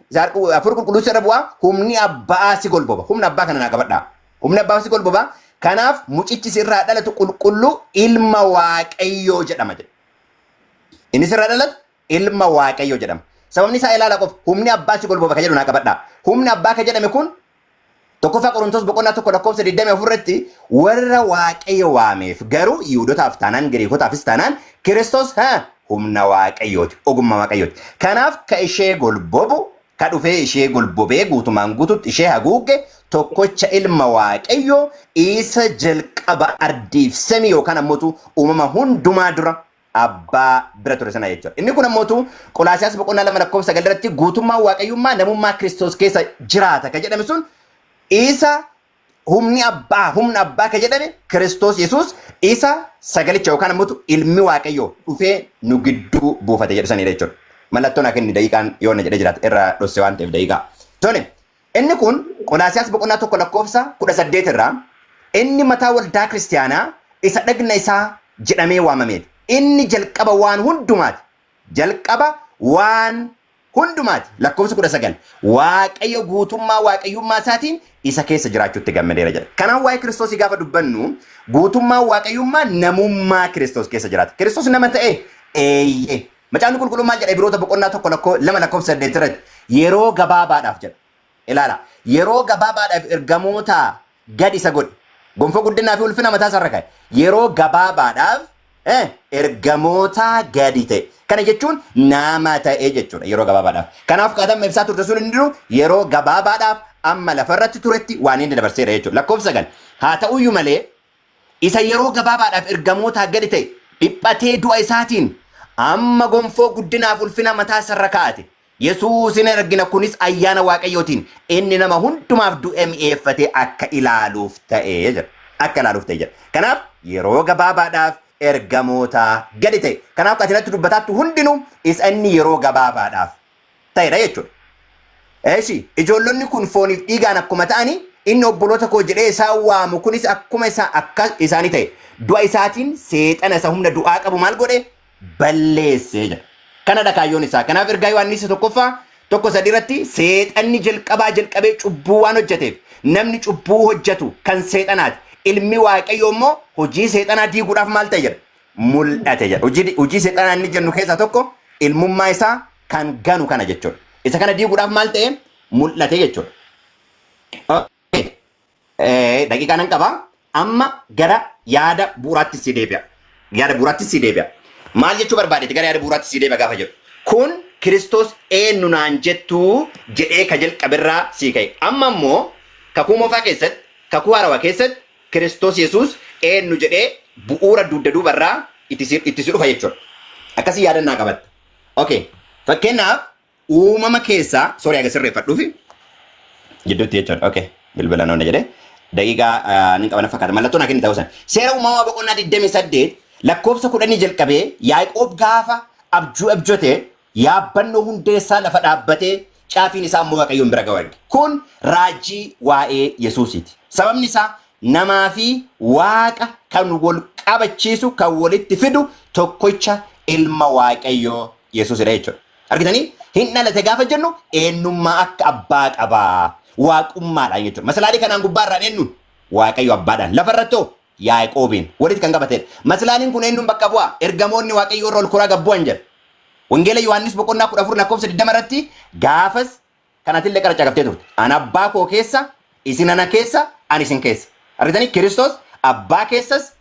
hafuura qulqulluu irra bu'a, humni abbaa si golboba. Humna abbaa kana naa qabadhaa. Humni abbaa si golboba. Kanaaf mucichi sirraa dhalatu qulqulluu ilma Waaqayyoo jedhama jedha. Inni sirraa dhalatu ilma Waaqayyoo jedhama. Sababni isaa ilaala qofa, humni abbaa si golboba ka jedhu naa qabadhaa. Humni abbaa ka jedhame kun tokkoffaa Qorontos boqonnaa 1 lakkoofsa 24 irratti warra Waaqayyo waameef garuu Yihudotaaf taanaan Giriikotaafis taanaan Kiristoos humna Waaqayyooti, ogummaa Waaqayyooti. Kanaaf ka ishee golbobu, ka dhufee ishee golbobee guutumaan guututti ishee haguuge, tokkocha ilma Waaqayyoo isa jalqaba ardiif samii yookaan ammootu uumama hundumaa dura abbaa bira ture sana jechuudha. Inni kun ammootu Qolaasiyaas boqonnaa 2 lakkoofsa 9 irratti guutummaan waaqayyummaa namummaa Kiristoos keessa jiraata ka jedhame sun isa humni abbaa, humna abbaa ka jedhame Kiristoos Yesuus isa sagalicha yookaan ammootu ilmi Waaqayyoo dhufee nu gidduu buufate jedhu sanidha jechuudha. Mallattoon akka inni daqiiqaan yoo na jedhee jiraate irra dhosse waan ta'eef daqiiqaa. Tole, inni kun Qolaasiyaas boqonnaa 1 lakkoofsa 18 irraa inni mataa waldaa kiristiyaanaa isa dhagna isaa jedhamee waamameeti. Inni jalqaba waan hundumaati. Jalqaba waan hundumaati. Lakkoofsa 19. Waaqayyo guutummaa waaqayyummaa isaatiin isa keessa jiraachuutti gammadeera jedha. Kanaaf waa'ee Kiristoosii gaafa dubbannu guutummaa waaqayyummaa namummaa Kiristoos keessa jiraata. Kiristoos nama ta'e? Eeyyee. Macaafni qulqulluun maal jedha? Ibroota boqonnaa 1 2 lakkoofsa 8 irratti yeroo gabaabaadhaaf jedha. Ilaala. Yeroo gabaabaadhaaf ergamoota gad isa godhe. Gonfoo guddinaa fi ulfina mataa isaarra kaa'e. Yeroo gabaabaadhaaf ergamoota gadi ta'e. Kana jechuun nama ta'e jechuudha yeroo gabaabaadhaaf. Kanaaf kaatama ibsaa turte sun hundinuu yeroo gabaabaadhaaf amma lafarratti turetti waan inni dabarseera jechuudha. Lakkoofsa 9. Haa ta'uyyuu malee isa yeroo gabaabaadhaaf ergamootaa gadi ta'e dhiphatee du'a isaatiin amma gonfoo guddinaaf ulfina mataa isarra kaa'ate. Yesuus in argina, kunis ayyaana Waaqayyootiin inni nama hundumaaf du'e mi'eeffatee akka ilaaluuf ta'e jedha. Akka ilaaluuf ta'e jedha. Kanaaf yeroo gabaabaadhaaf ergamoota gadi ta'e. Kanaaf ati natti dubbataattu hundinuu isa inni yeroo gabaabaadhaaf ta'edha jechuudha. Eeshi, ijoollonni kun fooniif dhiigaan akkuma ta'ani Inni obboloota koo jedhee isaan waamu kunis akkuma isaa akka isaanii ta'e. Du'a isaatiin seexana isa humna du'aa qabu maal godhe? Balleessee jedha. Kanadha kaayyoon isaa. Kanaaf ergaa Yohaannis tokkoffaa 1:3 irratti seexanni jalqabaa jalqabee cubbuu waan hojjeteef namni cubbuu hojjetu kan seexanaati. Ilmi Waaqayyoo immoo hojii seexanaa diiguudhaaf maal ta'e jedha? Mul'ate jedha. Hojii seexanaa inni jennu keessaa tokko ilmummaa isaa kan ganu kana jechuudha. Isa kana diiguudhaaf maal ta'e? Mul'ate jechuudha. Okay. Daqiiqaa nan qaba. Amma gara yaada bu'uuraatti si deebi'a. Yaada bu'uuraatti si deebi'a. Maal jechuu barbaadeeti gara yaada bu'uuraatti si deebi'a gaafa jedhu? Kun Kiristoos eenyu naan jettuu jedhee ka jalqaberraa sii ka'e. Amma immoo kakuu moofaa keessatti, kakuu haarawaa keessatti Kiristoos Yesuus eenyu jedhee bu'uura dugda duubarraa itti si dhufa jechuudha. Akkasii yaadannaa qabatta. Okay. Fakkeenyaaf uumama keessaa, sorry, aga sirreeffadhuufi gidduutti jechuudha. Okay. Bilbila noonna jedhee daqiiqaa ni qabana fakkaata. Mallattoo naa kenni ta'uu sana. Seera uumamaa boqonnaa 28 lakkoofsa 10 jalqabee Yaaqoob gaafa abjuu abjote yaabbannoo hundeessaa lafa dhaabbatee caafiin isaa immoo Waaqayyoon bira ga'u arge. Kun raajii waa'ee Yesuusiiti. Sababni isaa namaa fi Waaqa kan wal qabachiisu, kan walitti fidu tokkicha ilma Waaqayyoo Yesuusidha jechuudha. Argitanii? Hin dhalate gaafa jennu eenyummaa akka abbaa qabaa. Waaqummaadhaan jechuudha. Masalaalii kanaan gubbaarraan eenyuun? Waaqayyo abbaadhaan. Lafarratti hoo? Yaaqoobiin. Walitti kan qabatedha. Maslaaliin kun eenyuun bakka bu'a? Ergamoonni Waaqayyoo irra ol koraa gad bu'an jedha. Wangeela Yohaannis boqonnaa 14 lakkoofsa 20 irratti gaafas kanatillee qara caqaftee turte. Ana abbaa koo keessa, isin ana keessa, ani isin keessa. Argitanii? Kiristoos abbaa keessas,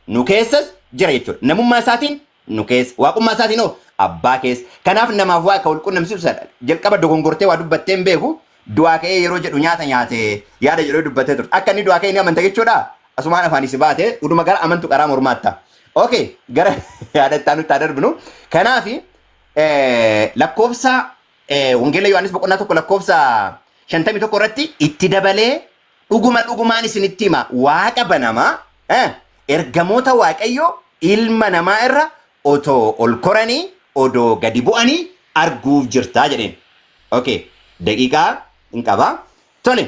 nu keessas jira jechuudha. Namummaa isaatiin nu keessa. Waaqummaa isaatiin hoo abbaa keessa. Kanaaf namaaf waaqa wal qunnamsiisu isadha. Jalqaba dogongortee waa dubbattee hin beeku. Du'aa ka'ee yeroo jedhu nyaata nyaate yaada jedhee dubbattee turte. Akka inni du'aa ka'e ni amanta jechuudha. Asumaan afaan si baate uduma gara amantu qaraa mormaatta. Okay, gara yaada itti aanutti haa darbinu. Kanaaf lakkoofsa Wangeela Yohaannis boqonnaa 1 lakkoofsa 51 irratti itti dabalee, dhuguma dhugumaan isinitti hima, waaqa banamaa, ergamoota Waaqayyoo ilma namaa irra otoo ol koranii odoo gadi bu'anii arguuf jirtaa jedheen. Okay, daqiiqaa hin qaba. Tole,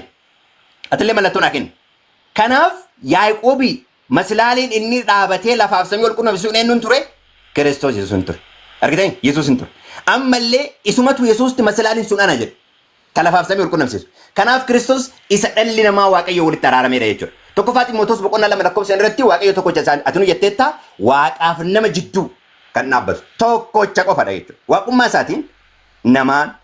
atillee mallattoo naa kenni. Kanaaf Yaaqoobii maslaaliin inni dhaabatee lafaaf samii wal qunnamsiisuun eenyuun ture? Kiristoos Yesuus hin ture. Argitanii? Yesuus hin ture. Ammallee isumatu Yesuusti maslaaliin sun ana jedhe. Kan lafaaf samii wal qunnamsiisu. Kanaaf Kiristoos isa dhalli namaa Waaqayyo walitti araarameedha jechuudha. Tokkoffaa Ximootoos boqonnaa 2 lakkoofsa 5 irratti Waaqayyo tokkocha isaan ati nu jetteetta, Waaqaaf nama jidduu kan dhaabbatu tokkocha qofadha jechuudha. Waaqummaa isaatiin namaan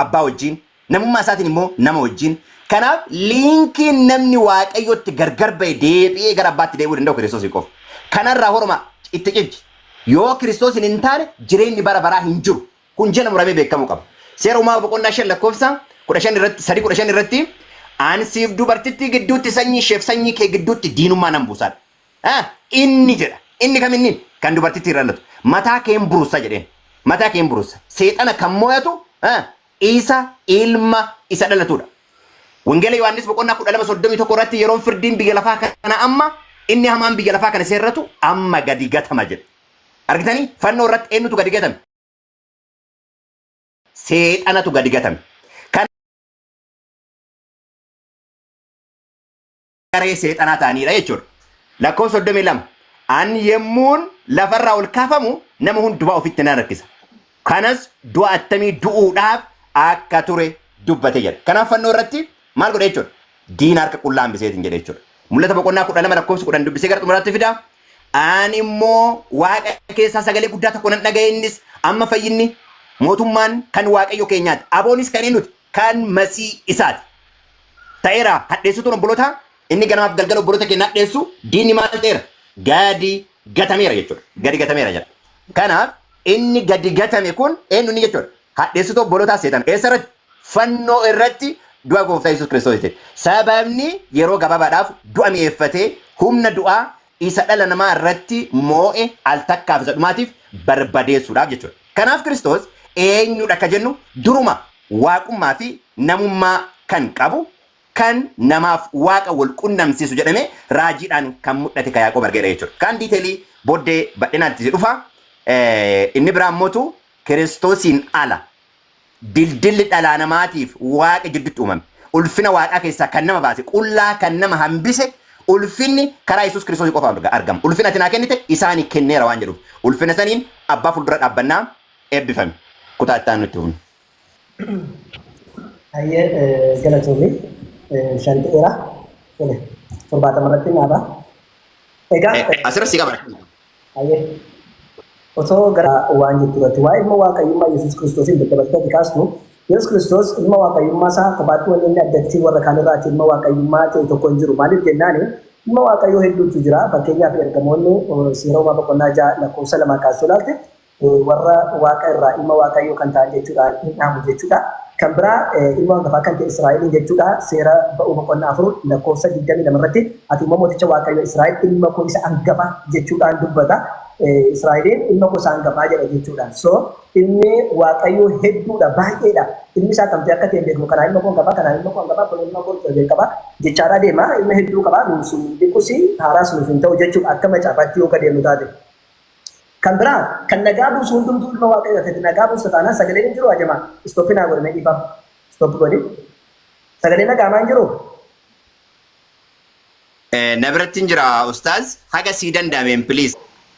abbaa wajjin, namummaa isaatiin immoo nama wajjin. Kanaaf liinkiin namni Waaqayyotti gargar ba'e deebi'ee gara abbaatti deebi'uu danda'u Kiristoosii qofa. Kanarraa horoma itti cimci. Yoo Kiristoosiin hin taane jireenyi bara baraa hin jiru. Kun jala muramee beekamuu qaba. Seera uumamaa boqonnaa 5 lakkoofsa 15 irratti, 3:15 irratti, ani siif dubartittii gidduutti, sanyii isheef sanyii kee gidduutti diinummaa nan buusaadha. Inni jedha. Inni kam inni? Kan dubartittii irra dhalatu. Mataa kee hin burussa jedheen. Mataa kee hin burussa. Seexana kan mo'atu isa ilma isa dhalatudha. Wangeela Yohaannis boqonnaa 12:31 irratti yeroon firdiin biyya lafaa kana amma, inni hamaan biyya lafaa kana seerratu amma gadi gatama jedha. Argitanii? Fannoo irratti eenyutu gadi gatame? Seexanatu gadi gatame. Kan garee seexanaa ta'aniidha jechuudha. Lakkoofsa 32. Ani yemmuun lafarraa ol kaafamu nama hundumaa ofitti nan harkisa. Kanas du'a attamii du'uudhaaf akka ture dubbate jedha. Kanaaf fannoo irratti maal godhe jechuudha? Diina harka qullaa hambiseetiin jedhe jechuudha. Mul'ata boqonnaa 12 lakkoofsa 10 dubbisee gara xumuraatti fida. Ani immoo waaqa keessaa sagalee guddaa tokko nan dhaga'e, innis, amma fayyinni, mootummaan kan Waaqayyo keenyaati. Aboonis kan eenyuti? Kan Masii isaati. Ta'eera, hadheessituun obbolootaa inni ganamaaf galgala obboloota keenya hadheessu diinni maal ta'eera? Gadi gatameera jechuudha. Gadi gatameera jedha. Kanaaf inni gadi gatame kun eenyu inni jechuudha? Hadheessituu obbolootaa seexana. Eessa irratti? Fannoo irratti du'a gooftaa Yesuus Kiristoos jechuudha. Sababni yeroo gabaabaadhaaf du'a mi'eeffatee humna du'aa isa dhala namaa irratti moo'e al takkaaf isa dhumaatiif barbadeessuudhaaf jechuudha. Kanaaf Kiristoos eenyudha akka jennu duruma waaqummaa fi namummaa kan qabu, kan namaaf waaqa wal qunnamsiisu jedhamee raajiidhaan kan mul'ate kan Yaaqoob argeedha jechuudha. Kaan detail booddee bal'inaan itti dhufa. Inni biraa immootu Kiristoosiin ala dildilli dhalaa namaatiif waaqa jidduutti uumame. Ulfina Waaqaa keessaa kan nama baase, qullaa kan nama hambise, ulfinni karaa Yesuus Kiristoos qofa argama. Ulfina ati naa kennite isaanii kenneera waan jedhuuf. Ulfina saniin abbaa fuuldura dhaabbannaa. Eebbifame. Kutaa itti aanu itti fufna. Hayyee, galatoomii, shan ta'eera. Tole, 70 irratti naaba. Egaa Asirra si qaba. Hayyee. Otoo gara waan jettu irratti waa'ee ilma waaqayyummaa Yesuus Kiristoosiin daddabaltee ati kaastu, Yesuus Kiristoos ilma waaqayyummaa isaa kophaatti wanni inni addatti warra kaan irraati ilma waaqayyummaa ta'e tokko hin jiru. Maaliif jennaani, ilma waaqayyoo hedduutu jira. Fakkeenyaaf, ergamoonni Seera Uumaa boqonnaa 6 lakkoofsa 2 kaastee ilaalte, warra waaqa irraa ilma waaqayyoo kan ta'an jechuudhaan hin dhaamu jechuudha. Kan biraa, ilma hangafaa kan ta'e Israa'eliin jechuudha. Seera Ba'uu boqonnaa 4 lakkoofsa 22 irratti, "Ati immoo mooticha Waaqayyoo Israa'el, ilma koo isa hangafa" jechuudhaan dubbata. Israa'eliin ilma koo isa hangafaa jedha jechuudha. So ilmi Waaqayyoo hedduudha, baay'eedha. Ilmi isaa kamtee akka ta'e hin beeknu. Kanaa ilma koo hangafaa, kanaa ilma koo hangafaa, kun ilma koo isa jalqabaa jechaadhaa deema. Ilma hedduu qaba. Nuuf sun dhiqus haaraas nuuf hin ta'u jechuudha, akka macaafaatti yoo deemnu taate. Kan biraa, kan nagaa buusu hundumtuu ilma Waaqayyoo ta'e. Nagaa buusa taanaan sagaleen hin jiru ajamaa. Stop naa godhame, dhiifama. Stop godhi. Sagaleen nagaamaa hin jiru. Na biratti hin jira, ustaaz, haga sii danda'ameen, please.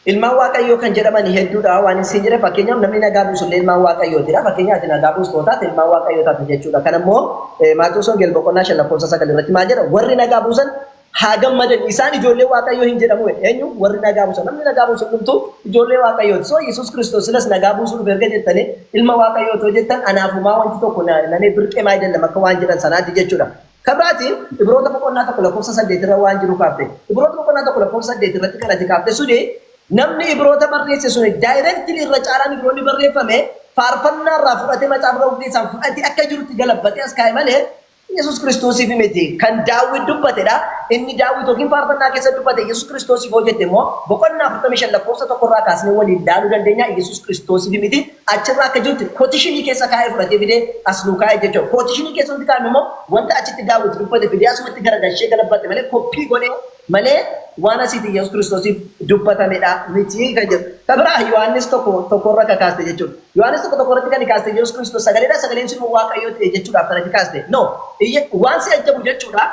Ilmaan Waaqayyoo kan jedhaman hedduudha waan isin jedhe. Fakkeenyaaf, namni nagaa buusu illee ilmaan Waaqayyootidha. Fakkeenyaaf, ati nagaa buustoo taate ilmaan Waaqayyoo taate jechuudha. Kan immoo Maatewos Wangeel boqonnaa 5 lakkoofsa 9 irratti maal jedha? "Warri nagaa buusan haa gammadan, isaan ijoollee Waaqayyoo hin jedhamu." Eenyu? Warri nagaa buusan. Namni nagaa buusu hundumtuu ijoollee Waaqayyooti. So Yesuus Kiristoos silas nagaa buusuu dhufe erga jettanii, ilma Waaqayyoo otoo jettan, anaafumaa wanti tokko namee birqee maa jedhama akka waan jedhan sanaati jechuudha. Kabiraatiin Ibroota boqonnaa 1 lakkoofsa 8 irra waan jiru kaafte. Ibroota boqonnaa 1 lakkoofsa 8 irratti kan ati kaafte suni, namni Ibroota barreesse suni directly irra caalaan Ibroonni barreeffame faarfannaa irraa fudhatee, macaafa irra keessaa fudhatee akka jirutti galabbatee as kaa'e malee Yesuus Kiristoosiif miti. Kan Daawit dubbatedha. Inni Daawit yookiin faarfannaa keessa dubbate Yesuus Kiristoosiif hojjette immoo boqonnaa 45 lakkoofsa 1 irraa kaasnee waliin ilaaluu dandeenya. Yesuus Kiristoosiif miti. Achirraa akka jirutti quotation keessa kaa'ee fudhatee fidee as nuu kaa'e jechuudha. Quotation keessa wanti kaa'ame immoo wanta achitti Daawit dubbate fidee asumatti garagalchee galabbate malee, copy godhee malee, waan asiitti Yesuus Kiristoosiif dubbatamedha miti kan jedhu. Kan biraa, Yohaannis 1:1 irra kan kaaste jechuudha. Yohaannis 1:1 irratti kan kaaste Yesuus Kiristoos sagaleedha, sagaleen sun immoo Waaqayyoo ta'e jechuudhaaf kan ati kaaste. No, waan si ajabu jechuudha.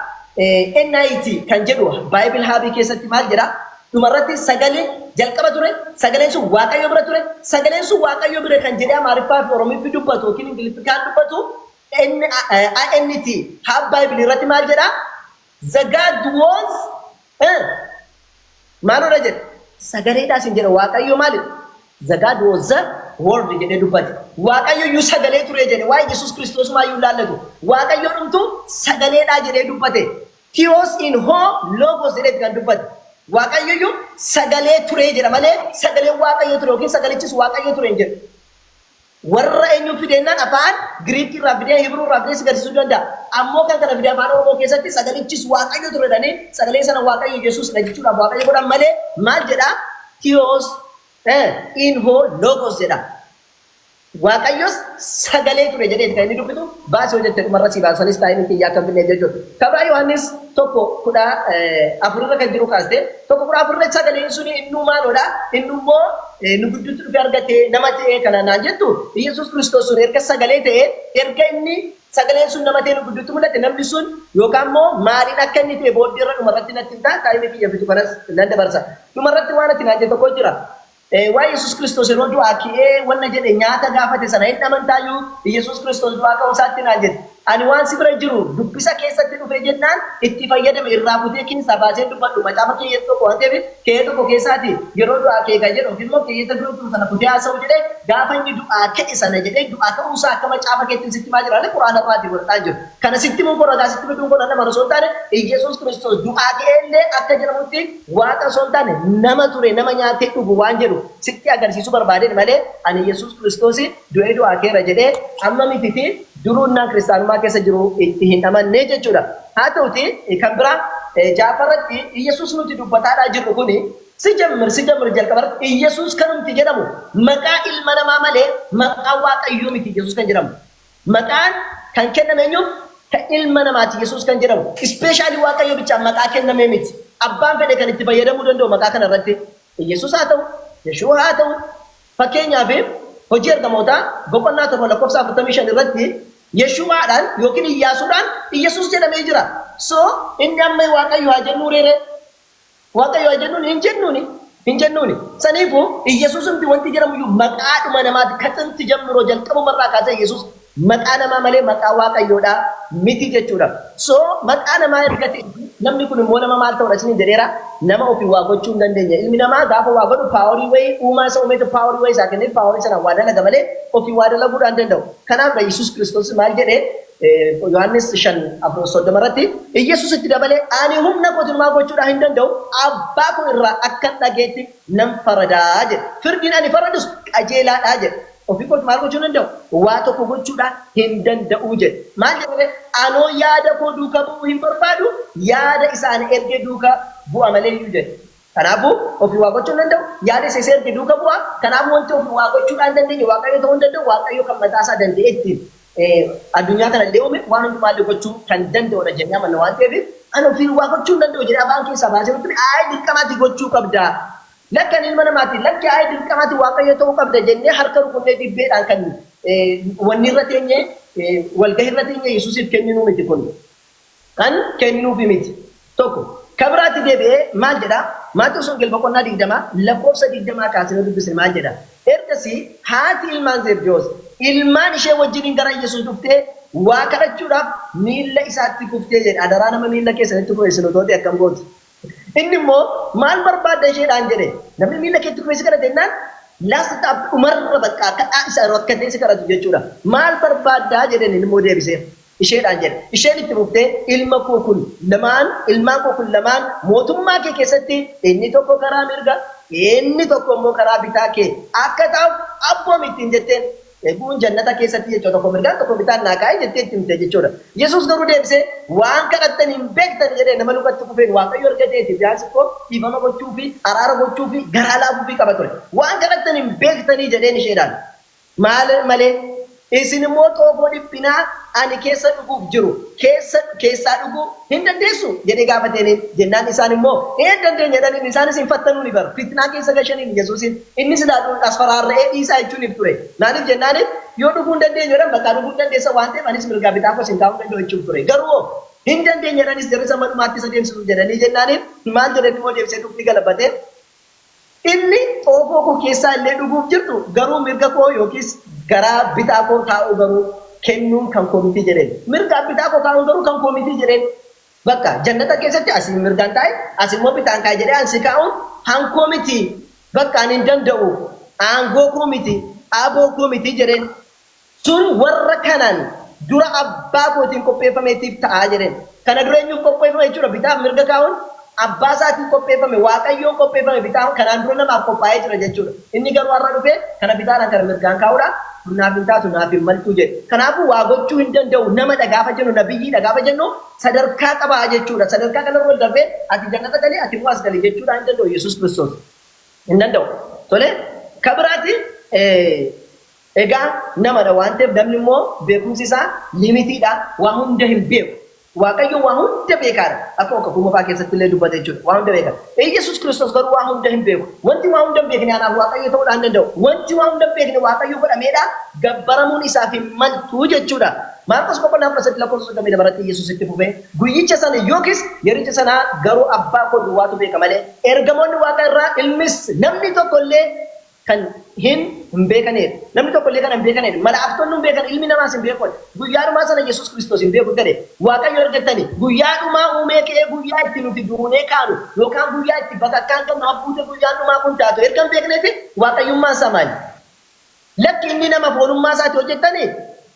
NIT kan jedhu Bible Hub keessatti maal jedha? Dhumarratti sagalee jalqaba ture, sagaleen sun Waaqayyo bira ture, sagaleen sun Waaqayyo bira kan jedhee Amaariffaa fi Oromiffi dubbatu yookiin Ingiliffi kan dubbatu INT Hub Bible irratti maal jedha? "The God was" maalodha jedhe? Sagaleedhaas hin jedha. Waaqayyo maalidha? "The God was the word" jedhee dubbate. Waaqayyo iyyuu sagalee ture jedhe. Waa'ee Yesuus Kiristoos maayyuu laallatu. Waaqayyo dhumtu sagaleedhaa jedhee dubbate. Theos in ho logos jedheeti kan dubbate. Waaqayyo iyyuu sagalee ture jedha malee sagaleen Waaqayyo ture yookiin sagalichis Waaqayyo ture hin jedhu. Warra eenyu fideennaan afaan Giriikii irraa fidee, Hibruu irraa fidee si garsiisuu danda'a. Ammoo kan kana fidee afaan Oromoo keessatti sagalichis Waaqayyo ture jedhanii sagalee sana Waaqayyo Yesuus dha jechuudhaaf Waaqayyo godhan malee, maal jedhaa? Theos in ho logos jedha. Waaqayyos sagalee ture jedhee kan inni dubbitu baasii hojjette dhumarra si baasanis taa'ee kiyyaa akka finneef jechuudha. Kabraa, Yohaannis 1:14 irra kan jiru kaaste. 1:14 irra sagaleen suni innuu maalodha? Inni immoo nu gidduutti dhufe argate, nama ta'e kana naan jettu. Yesuus Kiristoos sun erga sagalee ta'e, erga inni sagaleen sun nama ta'e nu gidduutti mul'ate, namni sun yookaan immoo maaliin akka inni ta'e booddee irra dhumarratti natti himtaa, taa'imni kiyya fitu kanas nan dabarsa. Dhumarratti waan ati naan jettu tokko jira. Waa'ee Yesuus Kiristoos yeroo du'aa ka'ee wanna jedhe, nyaata gaafate sana hin amantaayyuu Yesuus Kiristoos du'aa ka'uu isaatti naan jedhe. Ani waan si bira jiru dubbisa keessatti dhufe jennaan itti fayyadame irraa kutee keessaa baasee dubbadhu macaafa keeyyata tokko waan ta'eef, keeyyata tokko keessaati yeroo du'aa ka'e kan jedhu yookiin immoo keeyyata dura jiru sana kutee haasa'u jedhee, gaafa inni du'aa ka'e sana jedhee du'aa ka'uusaa akka macaafa keetti sitti maa jira quraana irraatii godhataa jiru. Kana sitti muu ragaa sitti fiduun kun nama osoo hin taane, Yesuus Kiristoos du'aa ka'ee illee akka jedhamutti waaqa osoo hin taane nama ture, nama nyaatee dhugu waan jedhu sitti agarsiisuu barbaadeen malee, ani Yesuus Kiristoos du'ee du'aa keera jedhee amma mititi, duruunnaan kiristaanummaa keessa jiru itti hin amannee jechuudha. Haa ta'uti, kan biraa jaafarratti Yesuus nuti dubbataadhaa jirru kuni ሲጀምር ሲጀምር jalqabarratti Yesuus kanumti jedhamu maqaa ilma namaa malee maqaa Waaqayyoo miti Yesuus kan jedhamu. Maqaan kan kenname eenyuuf? Kan ilma namaati Yesuus kan jedhamu. Specially Waaqayyo bichaan maqaa kenname miti. Abbaan fedhe kan itti fayyadamuu danda'u maqaa kana irratti. Yesuus haa ta'u, Yeshuu haa ta'u, fakkeenyaaf, Hojii Ergamootaa boqonnaa 7 lakkoofsa 45 irratti Yeshuwaadhaan yookiin Iyyaasuudhaan Iyyasuus jedhamee jira. So inni amma Waaqayyo haa jennuu reeree? Waaqayyo haa jennuuni? Hin jennuuni. Hin jennuuni. Saniifuu Iyyasuusumti wanti jedhamu iyyuu maqaadhuma namaati. Kaxinti jammiroo jalqabumarraa kaasee Iyyasuus maqaa namaa malee maqaa Waaqayyoodhaa miti jechuudha. So maqaa namaa erga ta'e namni kun immoo nama maal ta'uudha isiniin jedheera, nama ofii waa gochuu hin dandeenye. Ilmi namaa gaafa waa godhu power wayii uumaa isa uumeetu power wayii isaa kennee power sanaan waa dalaga malee ofii waa dalaguudhaan hin danda'u. Kanaaf Yesuus Kiristoos maal jedhee Yohaannis 5:30 irratti Iyyasuus itti dabalee, "Ani humna kootiin maa gochuudhaan hin danda'u, abbaa koo irraa akkan dhageetti nan faradaa," jedhe. "Firdiin ani faradus qajeelaadhaa," jedhe. Ofii kooti maal gochuu hin danda'u? Waa tokko gochuudhaan hin danda'u jedhe. Maal jedhee? "Anoo yaada koo duuka bu'uu hin barbaadu, yaada isaan erge duuka bu'a malee iyyuu," jedhe. Kanaafuu ofii waa gochuu hin danda'u, yaada isa erge duuka bu'a. Kanaafuu wanti ofii waa gochuudhaan hin dandeenye Waaqayyo ta'uu hin danda'u. Waaqayyo kan mataa isaa danda'e ittiin addunyaa kana illee uume, waan hundumaallee gochuu kan danda'udha jennee amanna waan ta'eef, ani ofii waa gochuu hin danda'u jedhee afaan keessaa baasee nutti, "Ayi, dirqamaatti gochuu qabda. Lakki, ani ilma namaati. Lakki, ayi, dirqamaatti Waaqayyo ta'uu qabda," jennee harka rukunnee dibbeedhaan kan wanni irra teenye, walgahii irra teenye Yesuusiif kenninuu miti kun. Kan kenninuufi miti. Tokko. Kabiraatti deebi'ee maal jedhaa? Maatewos Wangeel boqonnaa 20 lakkoofsa 20 kaasee dubbisne maal jedha? Ergasii haati ilmaan Zebdiyoos ilmaan ishee wajjiniin gara Yesuus dhuftee waa kadhachuudhaaf miilla isaatti kuftee jedhe. Adaraa, nama miilla keessanitti kufe isin otoo ta'e akkam gooti? Inni immoo, "Maal barbaadda?" isheedhaan jedhe. Namni miilla keetti kufee si kadhate jennaan, last stop, dhumarra bakka kadhaa isa rakkatee si kadhatu jechuudha. "Maal barbaaddaa?" jedheen. Inni immoo deebisee isheedhaan jedhe. Isheen itti fuftee, "Ilma koo kun lamaan, ilmaan koo kun lamaan mootummaa kee keessatti inni tokko karaa mirga, inni tokko immoo karaa bitaa kee akka ta'uuf abboomi," ittiin jetteen. Eeguun jannata keessatti jechuudha, tokko mirgaan tokko bitaan naa kaa'e jettee itti himte jechuudha. Yesuus garuu deebisee, "Waan kadhattan hin beektan," jedhee. Nama lukatti kufeen Waaqayyo argateeti biyaas koo dhiifama gochuu fi araara gochuu fi garaa laafuu fi qaba ture. "Waan kadhattan hin beektanii," jedheen isheedhaan. Maal malee, "Isin immoo xoofoo dhiphinaa ani keessa dhuguuf jiru keessaa dhuguu hin dandeessu?" jedhee gaafateen. Jennaan isaan immoo, "Hin dandeenya," jedhaniin. Isaanis hin fattanuu ni baru. Fitnaa keessa gashaniin Yesuusin. Inni silaa as faraarra'ee dhiisaa jechuuniif ture. Maaliif jennaan, yoo dhuguu hin dandeenyu jedhan, bakka dhuguu hin dandeessa waan ta'eef anis mirgaa bitaa koos hin kaa'uu danda'u jechuuf ture. Garuu hin dandeenya jedhanis jarri sama dhumaatti isa deemsisu jedhanii jennaaniin maal jedhanii immoo deebisee dubbii galabatee, "Inni xoofoo koo keessaa illee dhuguuf jirtu, garuu mirga koo yookiis garaa bitaa koo taa'uu garuu kennuun kan koo miti," jedheen. "Mirga bitaa koo kaa'uun garuu kan koo miti," jedheen. "Bakka jannata keessatti asii mirgaan taa'e, as immoo bitaan kaa'e jedhee ansi kaa'uun hankoo miti. Bakka ani hin danda'u. Aangoo koo miti. Aboo koo miti," jedheen. "Sun warra kanaan dura abbaa kootiin qopheeffameetiif ta'aa," jedheen. Kana dura eenyuuf qopheeffame jechuudha? Bitaaf mirga kaa'uun abbaa isaatiin qopheeffame, Waaqayyoon qopheeffame, bitaa kanaan dura namaaf qophaa'ee jira jechuudha. Inni garuu har'a dhufee kana bitaadhaan kana mirgaan kaa'uudha. "Kun naaf hin taatu, naaf hin maltu," jedhe. Kanaafuu waa gochuu hin danda'u. Namadha gaafa jennu, nabiyyiidha gaafa jennu, sadarkaa qabaa jechuudha. Sadarkaa kanarra ol darbee ati jannata galii, ati immoo as galii jechuudha hin danda'u Yesuus Kiristoos. Hin danda'u. Tole, kabiraati egaa namadha waan ta'eef, namni immoo beekumsi isaa limitiidha. Waa hunda hin beeku. Waaqayyo waa hunda beekaadha. Akka kakuu moofaa keessatti illee dubbate jechuudha. Waa hunda beeka. Yesuus Kiristoos garuu waa hunda hin beeku. Wanti waa hunda hin beekne anaaf Waaqayyo ta'uudhaan danda'u. Wanti waa hunda hin beekne Waaqayyo godhameedha. Gabbaramuun isaaf hin maltu jechuudha. Maarqos boqonnaa 13 lakkoofsa 32 irratti Yesuus itti fufee, "Guyyicha sana yookiis yericha sana garuu abbaa koo duwwaatu beeka malee, ergamoonni Waaqa irraa, ilmis, namni tokko illee kan hin beekanidha. Namni tokko illee kana hin beekanidha. Malaaktonni hin beekan, ilmi namaas hin beekan. Guyyaa dhumaa sana Yesuus Kiristoos hin beeku gade. Waaqayyo argattani guyyaa dhumaa uumee ka'ee guyyaa itti nuti duunee kaanu yookaan guyyaa itti bakakkaan kan habbuute guyyaan dhumaa kun taatu erga hin beekneeti, waaqayyummaan isaa maali? Lakki, inni nama foonummaa isaati hojjettani,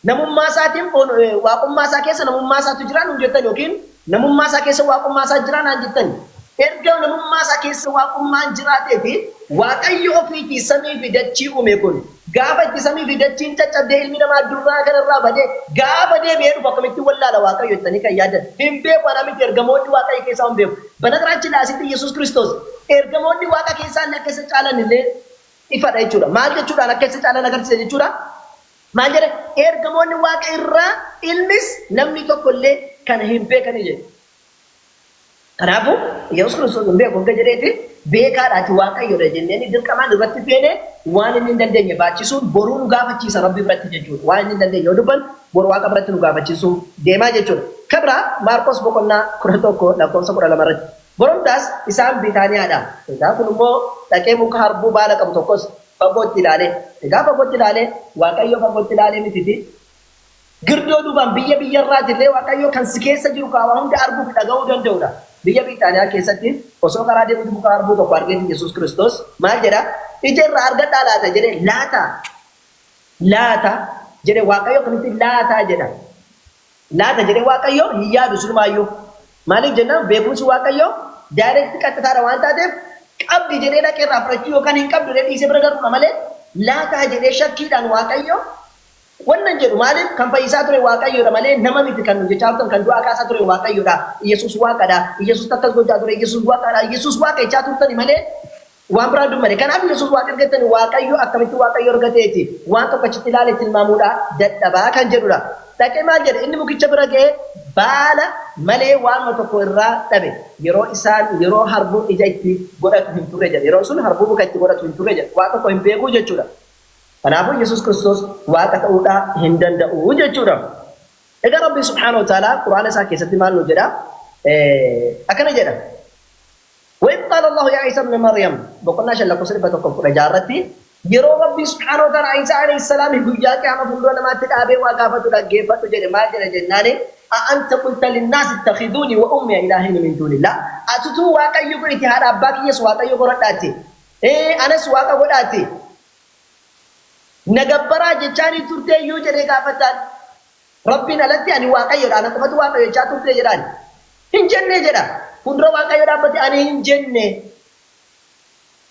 namummaa isaatiin foon waaqummaa isaa keessa namummaa isaatu jira nuun jettan, yookiin namummaa isaa keessa waaqummaa isaa jira naan jettan. Erga namummaa isaa keessa waaqummaan jiraateeti, Waaqayyo ofiitii samii fi dachii uume kun gaafa itti samii fi dachiin caccabdee ilmi namaa durraa kanarraa badee gaafa deebi'ee dhufu akkamittiin wallaala Waaqayyo jettanii kan yaadan? Hin beeku, anaa miti, ergamoonni Waaqayyo keessaa hin beeku. በነገራችን ላይ asitti Yesuus Kiristoos ergamoonni Waaqa keessaa illee akka isa caalan illee ifadha jechuudha. Maal jechuudhaan akka isa caalan agarsiisa jechuudha? Maal jedhe? "Ergamoonni Waaqa irraa, ilmis, namni tokko illee kana hin beekanii," jedhe. Kanaafuu Yesuus Kiristoos hin beeku hanga jedheeti. Beekaadha ati Waaqayyoodha jenneen dirqamaan irratti feene waan inni hin dandeenye baachisuun boruu nu gaafachiisa Rabbi biratti jechuudha. Waan inni hin dandeenye yoo dubban boru Waaqa biratti nu gaafachiisuuf deemaa jechuudha. Ka biraa Maarqos boqonnaa 11 lakkoofsa 12 irratti. Boromtaas isaan Biitaaniyaadha. Egaa kun immoo dhaqee muka harbuu baala qabu tokkos fagootti ilaale. Egaa fagootti ilaale Waaqayyo fagootti ilaalee mititi. Girdoo duubaan biyya biyyarraati illee Waaqayyo kan si keessa jiru kaa waa hunda arguu fi dhaga'uu danda'udha. Biyya Biitaaniyaa keessatti osoo karaa deemuuti muka harbuu tokko argeeti Yesuus Kiristoos maal jedha? Ija irraa argadhaa laata jedhe laata laata jedhe Waaqayyo akkamitti laataa jedha. Laata jedhee Waaqayyo hin yaadu silumaayyuu. Maaliif jennaan beekumsi Waaqayyo direct qaxxitaadha waan taateef qabdi jedhee dhaqee irraa fudhachuu yookaan hin qabdu jedhee dhiisee bira darbuudha malee laataa jedhee shakkiidhaan Waaqayyo Wannan jedhu maaliif kan fayyisaa ture Waaqayyoodha malee nama miti kan nun jechaa turtan kan du'aa kaasaa ture Waaqayyoodha. Iyyasuus Waaqadha. Iyyasuustu akkas gochaa ture. Iyyasuus Waaqadha. Iyyasuus Waaqa jechaa turtani malee waan biraa dubbane. Kanaaf Iyyasuus Waaqa erga jettani Waaqayyo akkamitti Waaqayyo erga ta'eeti waan tokko achitti ilaale tilmaamuudha dadhabaa kan jedhudha. Dhaqee maal jedhe inni mukicha bira ga'ee baala malee waanuma tokko irraa dhabe. Yeroo isaan yeroo harbuun ija itti godhatu hin turre jedhe. Yeroon sun harbuu muka itti godhatu hin turre jedhe. Waa tokko hin beekuu jechuudha. Kanaafuu Yesuus Kiristoos Waaqa ta'uudhaa hin danda'u jechuudha. Egaa Rabbi subhaanahu wa ta'aalaa Qur'aana isaa keessatti maal nu jedha? Akkana jedha. Wa idh qaala Allahu yaa Iisa ibna Maryam boqonnaa 5 lakkoofsa 116 irratti yeroo Rabbi subhaanahu wa ta'aalaa Iisaa alayhi salaam guyyaa qiyaama fuuldura namaatti dhaabee waa gaafatu dhaggeeffadhu jedhe maal jedha jennaani a'anta qulta linnaasi ittakhidhuuni wa ummiya ilaahayni min duunillah atutuu Waaqayyo godhiti haadha abbaa kiyyas Waaqayyo godhadhaati anas Waaqa godhaati Na gabbaraa jechaanii turteeyyuu jedhee gaafataan. Rabbiin alatti ani Waaqayyoodha, ana qofatu Waaqayyo jechaa turtee jedhaan. Hin jenne jedha. Fuuldura Waaqayyoo dhaabbate ani hin jenne.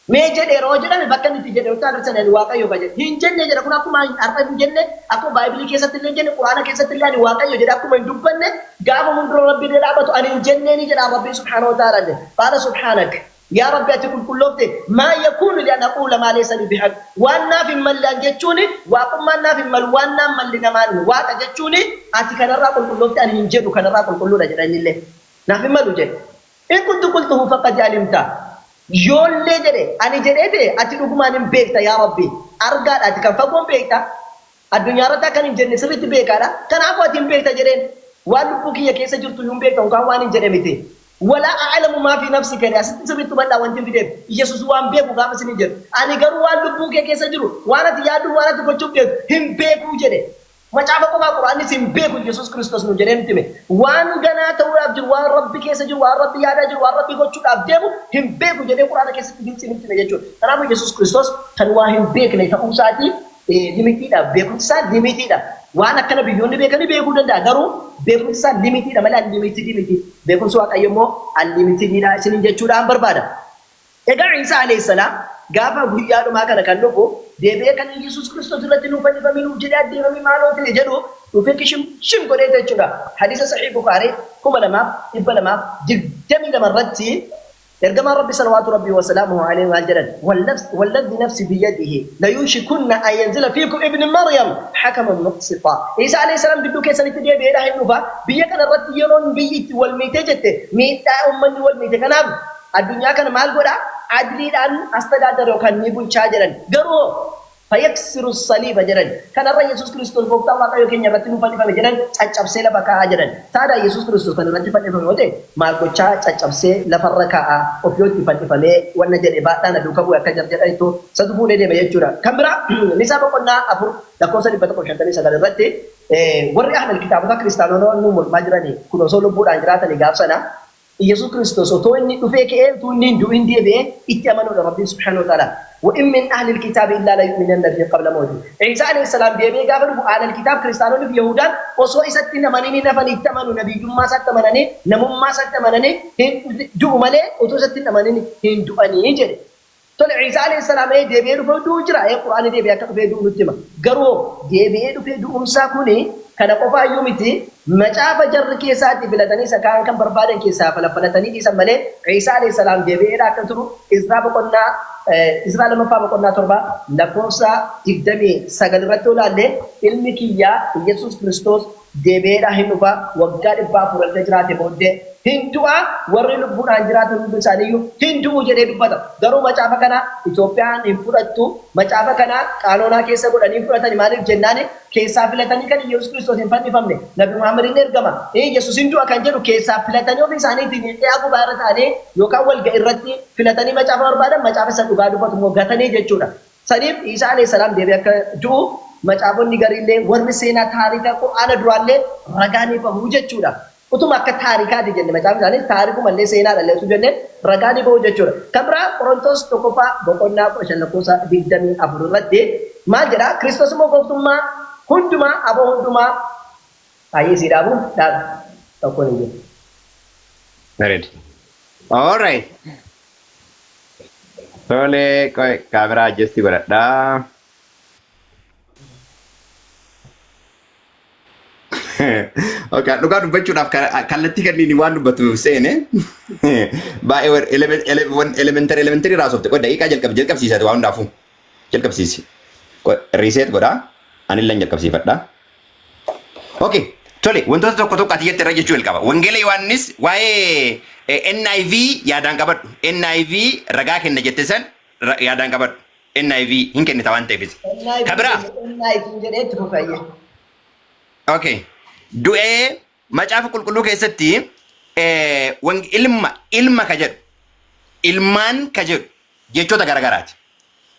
Mee jedheera hoo jedhame bakka inni itti jedhe nutti agarsiisan ani Waaqayyo ka jedhe. Hin jenne jedha kun akkuma har'a hin jenne akkuma Baaybilii keessatti illee hin jenne Quraana keessatti illee ani Waaqayyo jedhe akkuma hin dubbanne gaafa fuuldura Rabbii illee dhaabbatu ani hin jenneeni jedha Rabbiin subhaanahu wa ta'ala illee. Qaala subhaanak. Yaa Rabbi ati qulqulloofte maa yakuunu li an aquula maa laysa li bihaq waan naaf hin malle an jechuuni waaqummaan naaf hin malu waan naan malle namaan waaqa jechuuni ati kanarraa qulqulloofte ani hin jedhu kanarraa qulqulluudha jedha innillee naaf hin malu jedhe in kuntu qultuhu faqad alimta yoollee jedhe ani jedhee ta'e ati dhugumaan hin beekta yaa Rabbi argaadha ati kan fagoon beekta Addunyaa irratti akkan hin jenne sirriitti beekaadha. Kanaafuu ati hin beekta jedheen. Waan lubbuu kiyya keessa jirtu iyyuu hin beekta unkaan waan hin jedhe miti. Walaa a'lamu maa fi nafsika jedhe asitti sirriitti hubadhaa wanti hin fideef. Iyyasuus waan beeku gaafa isiniin jedhu. Ani garuu waan lubbuu kee keessa jiru, waan ati yaaddu, waan ati gochuuf deemtu hin beekuu jedhe. Macaafa qofaa Qur'aannis hin beeku Iyyasuus Kiristoos nuun jedhee nutti hime. Waan ganaa ta'uudhaaf jiru, waan Rabbi keessa jiru, waan Rabbi yaadaa jiru, waan Rabbi gochuudhaaf deemu hin beeku jedhee Qur'aana keessatti giltsii nutti hime jechuudha. Kanaafuu Iyyasuus Kiristoos kan waa hin beekne ta'uu isaatii limitiidha. Beekumsi isaa limitiidha. Waan akkana biyyoonni beekanii beekuu danda'a. Garuu beekumsi isaa limitiidha malee unlimited miti. Beekumsi Waaqayyo immoo unlimitedidha isiniin jechuudhaan barbaada. Egaa Iisaa alayhi salaam gaafa guyyaa dhumaa kana kan dhufu deebi'ee kan Iyyasuus Kiristoos irratti nuuf fannifamee nuuf jedhee ajjeefamee maaloo ta'e jedhu dhufee kishim shim godhee jechuudha. Hadiisa Sahih Bukhaarii 2222 irratti Ergamaan Rabbi salawaatu Rabbii wa salaamuhu aleyhi maal jedhan? Walladhi nafsi biyadihi layuushikunna an yanzila fiikum ibni Maryam hakaman muqsixaa. Iisaa aleyhi salaam gidduu keessanitti deebi'eedha hin dhufa. Biyya kana irratti yeroon biyyi itti wal miitee jette miidhaa ummanni wal miite kanaaf addunyaa kana maal godha? Adliidhaan astadaadara yookaan ni bulchaa jedhan. Garuu hoo? Fayaksiru saliiba jedhan. Kanarra Yesuus Kiristoos Gooftaa Waaqayyo keenya irratti nu fannifame jedhan caccabsee lafa kaa'a jedhan. Taadaa Yesuus Kiristoos kan irratti fannifame yoo ta'e maal gochaa caccabsee lafarra kaa'a of yoo itti fannifamee wanna jedhe baadhaa na duuka bu'i akka jar jedhanittu isatu fuudhee deema jechuudha. Kan biraa Nisaa boqonnaa 4 lakkoofsa 159 irratti warri ahlal kitaabotaa kiristaanonni nu mormaa jirani kun osoo lubbuudhaan jiraatanii gaaf sana Iyyasuus Kiristoos otoo inni dhufee ka'ee utuu inni hin du'in deebi'ee itti amanuudha Rabbiin subhaanahu wa ta'aalaa. Wa in min ahlil kitaabi illaa layu'minanna bihi qabla mawtihi. Iisaa alayhi salaam deebi'ee gaafa dhufu ahlal kitaab kiristaanonni fi yahuudaan osoo isatti hin amanin hin hafan itti amanu nabiyyummaa isaatti amananii namummaa isaatti amananii hin du'u malee utuu isatti hin amanin hin du'anii jedhe. Tole Iisaa alayhi salaam ee deebi'ee dhufee du'uu jira ee Qur'aanni deebi'ee akka dhufee du'u nutti hima. Garuu hoo deebi'ee dhufee du'uunsaa kuni kana qofaayyuu miti macaafa jarri keessaatii filatanii isa kaan kan barbaadan keessaa falaffalatanii dhiisan malee Iisaa alayhi salaam deebi'eedha akka turu Izraa boqonnaa Izraa lamaffaa boqonnaa 7 lakkoofsa 29 irratti yoo ilaalle ilmi kiyya Iyyasuus Kiristoos deebi'eedha hin dhufa, waggaa 400 erga jiraate booddee hin du'a, warri lubbuudhaan jiraatan hundi isaaniiyyuu hin du'u jedhee dubbata. Garuu macaafa kana Itoophiyaan hin fudhattu. Macaafa kana qaanoonaa keessa godhanii fudhatani. Maaliif jennaan, keessaa filatanii kan Iyyasuus Kiristoos hin fannifamne, Nabi Muhammad hin ergama, Iyyasuus hin du'a kan jedhu keessaa filatanii ofii isaaniitiin Niiqiyaa gubaa irra ta'anii yookaan walga'ii irratti filatanii macaafa barbaadan, macaafa isa dhugaa dubbatu immoo gatanii jechuudha. Saniif Iisaa alayhi salaam deebi'ee akka du'u macaafonni gariillee warri seenaa taarika Qur'aana duraallee ragaa ni bahu jechuudha. Utuma akka taarikaati jenne, macaafni isaaniis taarikumallee seenaadhallee utuu jenne, ragaa ni bahu jechuudha. Kan biraa Qorontos tokkoffaa boqonnaa 15 lakkoofsa 24 irratti maal jedha? Kiristoos immoo gooftummaa hundumaa, aboo hundumaa baay'ee sii dhaabu dhaabi tokkoon hin jiru. Bareeda. All right. Tole, kaameraa adjust godhadhaa. Okay, dhugaa dubbachuudhaaf kallattii kanniin waan dubbatu seene baay'ee elementary elementary raasofte qoy daqiiqaa jalqabsiisate waa hundaafuu jalqabsiisi. Reset godhaa, anillee jalqabsiifadha. Okay, tole, wantoota tokko tokko ati jette irra jechuu jalqaba. Wangeela Yohaannis waa'ee NIV yaadaan qabadhu. NIV ragaa kenna jette san yaadaan qabadhu. NIV hin kennita waan ta'eefis. NIV Ka biraa. NIV jedhee itti fufayyee. Okay. Du'ee macaafa qulqulluu keessatti ilma ilma ka jedhu, ilmaan ka jedhu jechoota garagaraati.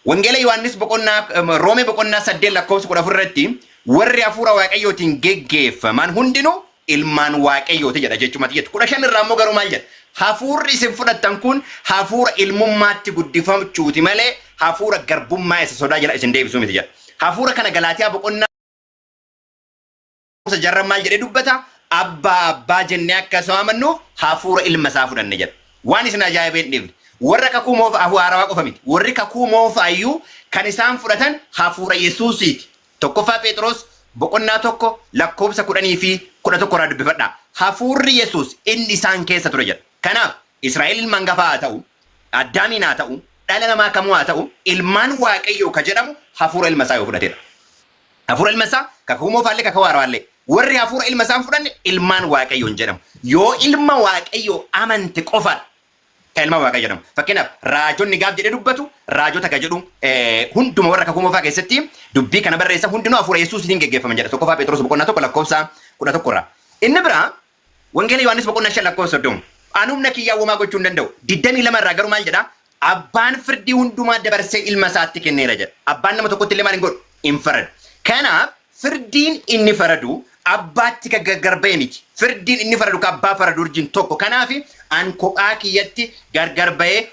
Wangeela Yohaannis boqonnaa Roomee boqonnaa 8 lakkoofsa 14 irratti warri hafuura Waaqayyootiin geggeeffaman hundinuu ilmaan Waaqayyooti jedha jechumatti jettu. 15 irraa immoo garuu maal jedha? Hafuurri isin fudhattan kun hafuura ilmummaatti guddifachuuti malee hafuura garbummaa isa sodaa jala isin deebisuu miti jedha. Hafuura kana Galaatiyaa boqonnaa jarran maal jedhee dubbata? Abbaa, abbaa jennee akka isa waamannuuf hafuura ilma isaa fudhanne jedha. Waan isin ajaa'ibee hin dhiifne. Warra kakuu moofa haarawaa qofa miti. Warri kakuu moofaayyuu kan isaan fudhatan hafuura Yesuusiiti. Tokkoffaa Phexros boqonnaa 1 lakkoofsa 10 fi 11 irraa dubbifadhaa. Hafuurri Yesuus inni isaan keessa ture jedha. Kanaaf Israa'el ilma hangafaa haa ta'u, Addaamiin haa ta'u, dhala namaa kamuu haa ta'u, ilmaan Waaqayyoo ka jedhamu hafuura ilma isaa yoo fudhatedha. Hafuura ilma isaa kakuu moofaallee kakuu haarawaallee. Warri hafuura ilma isaa hin fudhanne ilmaan Waaqayyoo hin jedhamu. Yoo ilma Waaqayyoo amante qofaadha kan ilma Waaqayyoo jedhamu. Fakkeenyaaf raajonni gaaf jedhee dubbatu raajota ka jedhu hunduma warra kakuu moofaa keessatti dubbii kana barreessan hundinuu hafuura Yesuusiin geggeeffaman jedha. Tokkoffaa Phexros boqonnaa 1 lakkoofsa 11 irraa. Inni biraa Wangeela Yohaannis boqonnaa 5 lakkoofsa 30. Ani humna kiyyaan womaa gochuu hin danda'u. 22 irraa garuu maal jedha? Abbaan firdii hundumaa dabarsee ilma isaatti kenneera jedha. Abbaan nama tokkotti illee maal hin godhu? Hin faradu. Kanaaf firdiin inni faradu abbaatti kan gargar ba'e miti. Firdiin inni faradu ka abbaa faradu wajjin tokko. Kanaaf an kophaa kiyyatti gargar ba'ee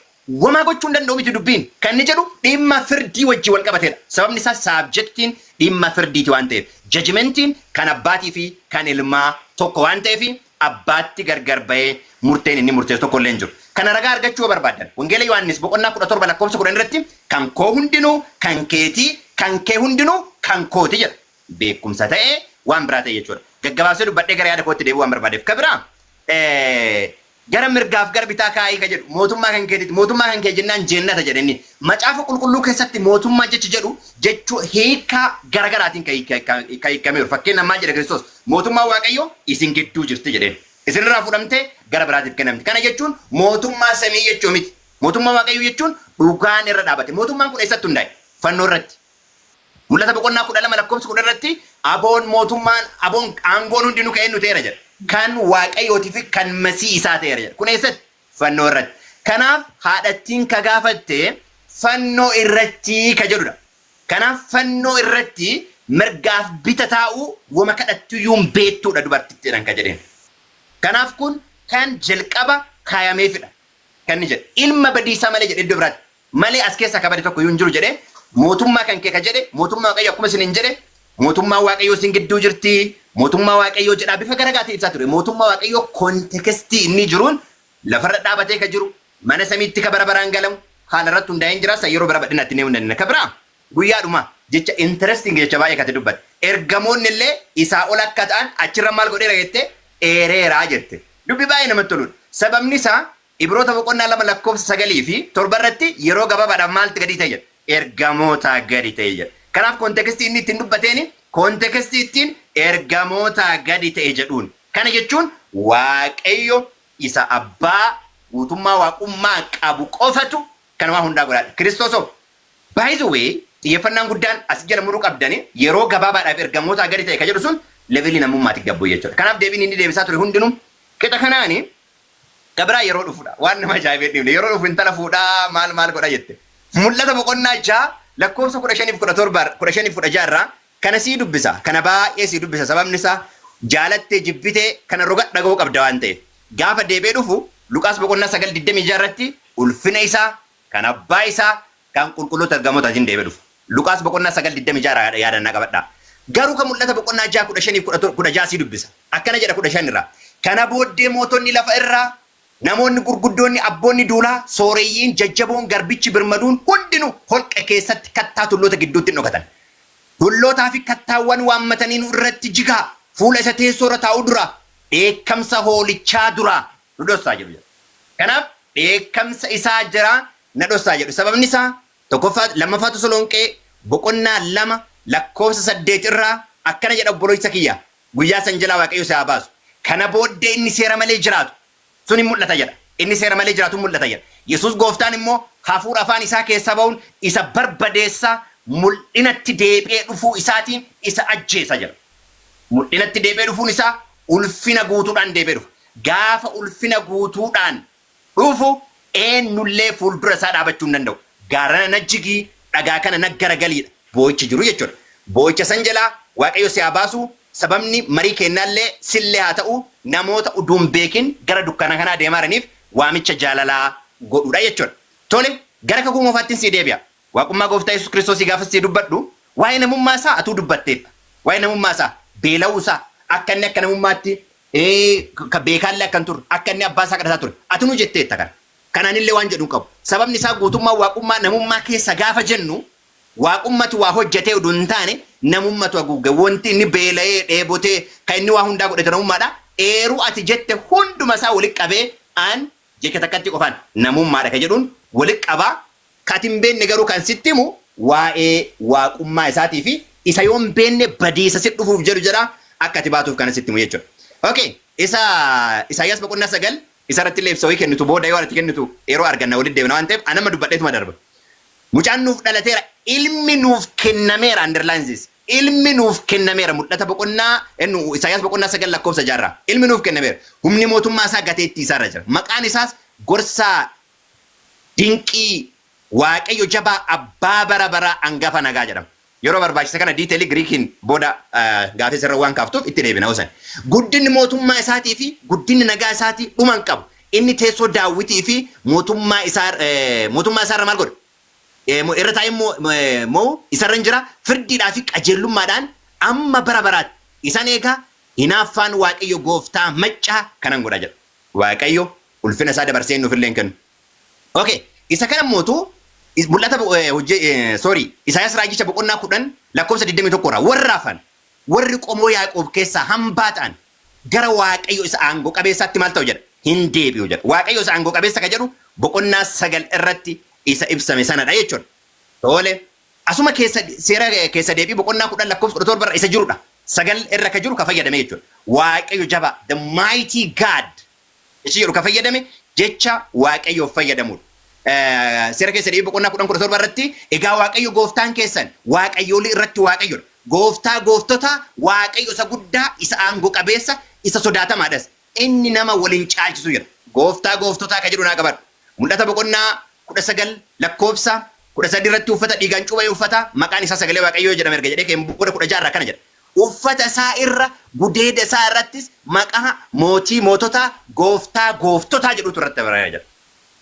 womaa gochuu hin danda'u miti dubbiin. Kan inni jedhu dhimma firdii wajjin wal qabateedha. Sababni isaa subjectiin dhimma firdiiti waan ta'eef. Judgmentiin kan abbaatii fi kan ilmaa tokko waan ta'eef abbaatti gargar ba'ee murteen inni murteessu tokko illee hin jiru. Kana ragaa argachuu yoo barbaaddan Wangeela Yohaannis boqonnaa 17 lakkoofsa 10 irratti kan koo hundinuu kan keetii, kan kee hundinuu kan kooti jedha. Beekumsa ta'ee waan biraa ta'e jechuudha. Gaggabaabsee dubbadhee gara yaada kootti deebi'uu waan barbaadeef. Ka biraa gara mirgaaf gara bitaa kaa'ii ka jedhu mootummaa kan keetiiti. Mootummaa kan kee jennaan jeennata jedhe inni. Macaafa qulqulluu keessatti mootummaa jechi jedhu jechuu hiikaa garagaraatiin kan hiikameeru. Fakkeenyaaf maal jedha Kiristoos? Mootummaa Waaqayyoo isin gidduu jirti jedheen. Isinirraa fuudhamtee gara biraatiif kennamti. Kana jechuun mootummaa samii jechuu miti. Mootummaa Waaqayyoo jechuun dhugaan irra dhaabate. Mootummaan kun eessatti hundaa'e? Fannoo irratti. Mul'ata boqonnaa 12 lakkoofsa 10 irratti aboon mootummaan aboon aangoon hundinuu kan eenyu ta'eera jedha. Kan Waaqayyootii fi kan Masii isaa ta'eera jedha. Kun eessatti? Fannoo irratti. Kanaaf haadhattiin ka gaafatte fannoo irratti ka jedhudha. Kanaaf fannoo irratti mirgaaf bita taa'uu wama kadhattuyyuu hin beektuudha dubartittiidhaan ka jedheen. Kanaaf kun kan jalqaba kaayameefidha. Kan inni jedhe. Ilma badiisaa malee jedhe iddoo biraatti. Malee as keessaa ka bade tokko iyyuu hin jiru jedhe. Mootummaa kan kee ka jedhe mootummaa Waaqayyoo akkuma isiniin jedhe, mootummaa Waaqayyoo isin gidduu jirti, mootummaa Waaqayyoo jedhaa bifa garagaatiin ibsaa ture. Mootummaa Waaqayyoo context inni jiruun lafarra dhaabatee ka jiru, mana samiitti ka bara baraan galamu haala irratti hundaa'een jira. San yeroo bira bal'inaan itti deemuu hin dandeenya. Ka biraa guyyaa dhumaa jecha interesting jecha baay'ee kate dubbatte. Ergamoonni illee isaa ol akka ta'an achirra maal godheera jette? Eereera jette. Dubbi baay'ee namatti toludha. Sababni isaa Ibroota boqonnaa 2 lakkoofsa 9 fi 7 irratti yeroo gabaabaadhaaf maaltu gadi ta'e jedha? Ergamootaa gadi ta'e jedha. Kanaaf context inni ittiin dubbateen Contextii ittiin ergamootaa gadi ta'e jedhuun. Kana jechuun Waaqayyo isa abbaa guutummaa waaqummaa qabu qofatu kan waa hundaa godhaadha. Kiristoosoo, by the way, xiyyeeffannaan guddaan as jala muruu qabdani, yeroo gabaabaadhaaf ergamootaa gadi ta'e ka jedhu sun levelii namummaatti gabbu jechuudha. Kanaaf deebiin inni deebisaa ture hundinuu qixa kanaani. Gabiraa yeroo dhufudha. Waan nama ajaa'ibee dhiifne. Yeroo dhufu intala fuudhaa maal maal godha jette. Mul'ata boqonnaa 6 lakkoofsa 15 17, 15 16 irraa kana sii dubbisa. Kana baay'ee sii dubbisa. Sababni isaa jaalattee jibbitee kana roga dhaga'uu qabda waan ta'eef. Gaafa deebi'ee dhufu Luqaas boqonnaa 9 26 irratti ulfina isaa kan abbaa isaa kan qulqulloota ergamootaatiin deebi'ee dhufa. Luqaas boqonnaa 9 26 irraa yaadannaa qabadhaa. Garuu kan Mul'ata boqonnaa 6 15 16 sii dubbisa. Akkana jedha 15 irraa. "Kana booddee mootonni lafa irraa, namoonni gurguddoonni, abboonni duulaa, sooreyyiin, jajjaboon, garbichi birmaduun hundinuu holqa keessatti kattaa tulloota gidduutti hin dhokatan. Tullootaa fi kattaawwan waammatanii nu irratti jigaa, fuula isa teessoo irra taa'u duraa, dheekkamsa hoolichaa duraa nu dhossaa" jedhu jedha. Kanaaf dheekkamsa isaa jira na dhossaa jedhu. Sababni isaa tokkoffaa Lammaffaa Tasalonqee boqonnaa 2 lakkoofsa 8 irraa akkana jedha: "Obboleessa kiyya, guyyaa san jalaa Waaqayyo si haa baasu. Kana booddee inni seera malee jiraatu sun hin mul'ata" jedha. Inni seera malee jiraatu hin mul'ata jedha. Yesuus gooftaan immoo hafuura afaan isaa keessaa ba'uun isa barbadeessaa, mul'inatti deebi'ee dhufuu isaatiin isa ajjeesa jedha. Mul'inatti deebi'ee dhufuun isaa ulfina guutuudhaan deebi'ee dhufa. Gaafa ulfina guutuudhaan dhufu eenyullee fuuldura isaa dhaabachuu hin danda'u. Gaarana na jigii, dhagaa kana na garagaliidha. Boo'ichi jiru jechuudha. Boo'icha san jalaa Waaqayyo si haa baasu. Sababni marii kennaallee sillee haa ta'u, namoota utuu hin beekin gara dukkana kanaa deemaa jiraniif waamicha jaalalaa godhuudha jechuudha. Tole, gara kakuu moofaattiin sii deebi'a. Waaqummaa gooftaa Yesuus Kiristoosii gaafa sii dubbadhu, waa'ee namummaa isaa atuu dubbatteetta. Waa'ee namummaa isaa, beela'uu isaa, akka inni akka namummaatti ka beekaallee akka hin turre, akka inni abbaa isaa kadhataa ture. Atinuu jetteetta kana. Kanaanillee waan jedhu hin qabu. Sababni isaa guutummaa waaqummaa namummaa keessa gaafa jennu, waaqummatu waa hojjetee oduu hin taane namummatu haguuge. Wanti inni beela'ee dheebotee kan inni waa hundaa godhate namummaadha. Eeruu ati jette hunduma isaa walitti qabee an jecha takkatti qofaan namummaadha ka jedhuun walitti qabaa. Ka ati hin beekne garuu kan sitti himu waa'ee waaqummaa isaatii fi isa yoo hin beekne badiisa si dhufuuf jedhu jedha, akka ati baatuuf kana sitti himu jechuudha. Okay, isa Isaayyaas boqonnaa 9 isa irratti illee ibsa wayii kennitu booda yoo ati kennitu yeroo arganna walitti deebina waan ta'eef anama dubbadheetuma darba. Mucaan nuuf dhalateera, ilmi nuuf kennameera, underline this. Ilmi nuuf kennameera, Mul'ata boqonnaa ennu Isaayyaas boqonnaa 9 lakkoofsa 6rraa. Ilmi nuuf kennameera. Humni mootummaa isaa gateettii isaarra jira. Maqaan isaas Gorsaa Dinqii, Waaqayyo Jabaa, Abbaa Bara Baraa, Angafa Nagaa jedhama. Yeroo barbaachise kana detailii Giriikiin booda gaafii sirra waan kaaftuuf itti deebina hosan. Guddinni mootummaa isaatii fi guddinni nagaa isaatii dhuma hin qabu. Inni teessoo Daawwitii fi mootummaa isaarra maal godha? Irra taa'ee moo isarra hin jira. Firdiidhaa fi qajeelummaadhaan amma bara baraatti isan eegaa, hinaaffaan Waaqayyo gooftaa maccaa kanan godha jedha. Waaqayyo ulfina isaa dabarsee nuuf illee hin kennu. Okay, isa kana mootu mul'ata hojii, sorry, Isaayyaas raajicha boqonnaa 10 lakkoofsa 21 irraa, "Warra hafan, warri qomoo Yaaqoob keessaa hambaa ta'an gara Waaqayyo isa aangoo qabeessaatti maal ta'u?" jedha, "hin deebi'u" jedha. Waaqayyo isa aangoo qabeessa ka jedhu boqonnaa 9 irratti isa ibsame sanadha jechuudha. Tole, asuma keessa seera keessa deebii boqonnaa 10 lakkoofsa 17 irra isa jirudha. 9 irra ka jiru ka fayyadame jechuudha. Waaqayyo jabaa, the mighty God jecha jedhu ka fayyadame jecha Waaqayyoof fayyadamudha. Seera keessa deebii boqonnaa 10 17 irratti, "Egaa Waaqayyo gooftaan keessan waaqayyoolii irratti Waaqayyodha. Gooftaa gooftota, Waaqayyo isa guddaa, isa aangoo qabeessa, isa sodaatamaadhas. Inni nama waliin caalchisu" jedha. Gooftaa gooftotaa ka jedhu naa qabadhu. Mul'ata boqonnaa 19 lakkoofsa 13 irratti, "Uffata dhiigaan cuuphame uffata, maqaan isaa sagalee Waaqayyoo jedhama" erga jedhee keen booda 16 irraa kana jedha. "Uffata isaa irra, gudeeda isaa irrattis maqaa mootii moototaa, gooftaa gooftotaa jedhutu irratti barreeffame" jedha.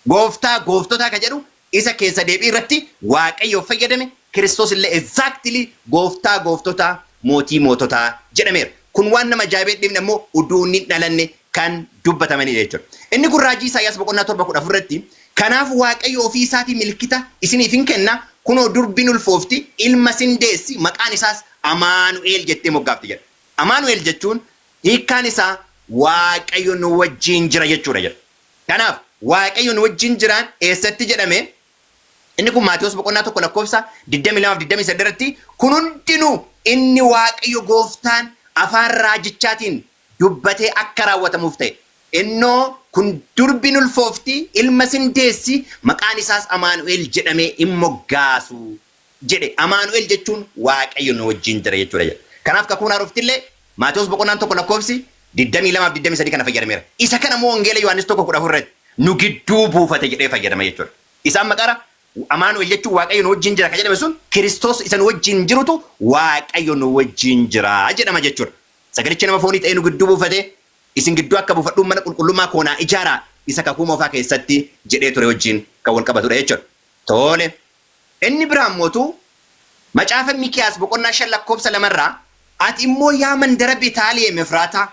Gooftaa gooftotaa ka jedhu isa keessa deebii irratti Waaqayyoof fayyadame. Kiristoos illee exactly gooftaa gooftotaa, mootii moototaa jedhameera. Kun waan nama ajaa'ibee dhibne immoo uduu inni hin dhalanne kan dubbatamanidha jechuudha. Inni kun raajii Isaayyaas boqonnaa 7 14 irratti, "Kanaaf Waaqayyo ofii isaatii milkita isiniif hin kenna, kunoo durbiin ulfoofti, ilma sin deessi, maqaan isaas Amaanu'el jettee moggaafti" jedha. Amaanu'el jechuun hiikkaan isaa Waaqayyo nu wajjin jira jechuudha jedha. Kanaaf Waaqayyo nu wajjin jiraan eessatti jedhame? Inni kun Maatiyos boqonnaa 1 lakkoofsa 22 fi 23 irratti, kun hundinuu Inni Waaqayyo gooftaan afaan raajichaatiin dubbatee akka raawwatamuuf ta'e. Innoo kun durbi hin ulfoofti, ilmas hin deessi, maqaan isaas Amaanu'el jedhamee in moggaasu jedhe. Amaanu'el jechuun Waaqayyo nu wajjin jira jechuudha jedha. Kanaaf kakuun haaroftillee Maatewos boqonnaan 1 lakkoofsi 22 fi 23 kana fayyadameera. Isa kana immoo Wangeela Yohaannis 1 14 irratti nu gidduu buufate jedhee fayyadama jechuudha. Isaan maqaara Amaanu'el jechuun Waaqayyo nu wajjin jira kan jedhame sun Kiristoos isa nu wajjin jirutu Waaqayyo nu wajjin jira jedhama jechuudha. Sagalichi nama foonii ta'ee nu gidduu buufate, isin gidduu akka buufadhuun mana qulqullummaa koo naa ijaaraa isa kakuu moofaa keessatti jedhee ture wajjin kan wal qabatudha jechuudha. Tole. Inni biraan mootu Macaafa Miikiyaas boqonnaa 5 lakkoofsa 2 irraa Ati immoo yaa mandara Betaaliyeem Efraataa,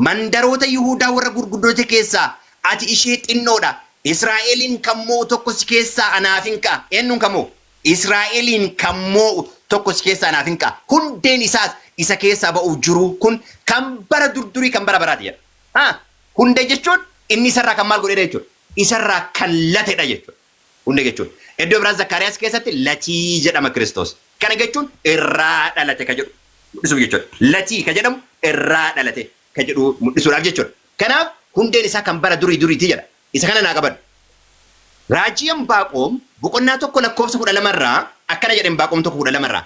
mandaroota Yihuudaa warra gurguddoota keessaa ati ishee xinnoo dha, Israa'eliin kan mo'u tokko si keessaa anaaf in ka'a. Eenyuun kan mo'u? Israa'eliin kan mo'u tokko si keessaa anaaf in ka'a. Hundeen isaas isa keessaa ba'uuf jiru kun kan bara durdurii kan bara baraati jedha. Ha? Hundee jechuun inni isarraa kan maal godhedha jechuudha. Isarraa kan latedha jechuudha. Hundee jechuun. Iddoo biraa Zakkaariyaas keessatti latii jedhama Kiristoos. Kana jechuun irraa dhalate ka jedhu mul'isuuf jechuudha. Latii ka jedhamu irraa dhalate ka jedhu mul'isuudhaaf jechuudha. Kanaaf hundeen isaa kan bara durii duriiti jedha. Isa kana naa qabadhu. Raajii Anbaaqoom boqonnaa 1 lakkoofsa 12 irraa akkana jedhe Anbaaqoom 1 12 irraa.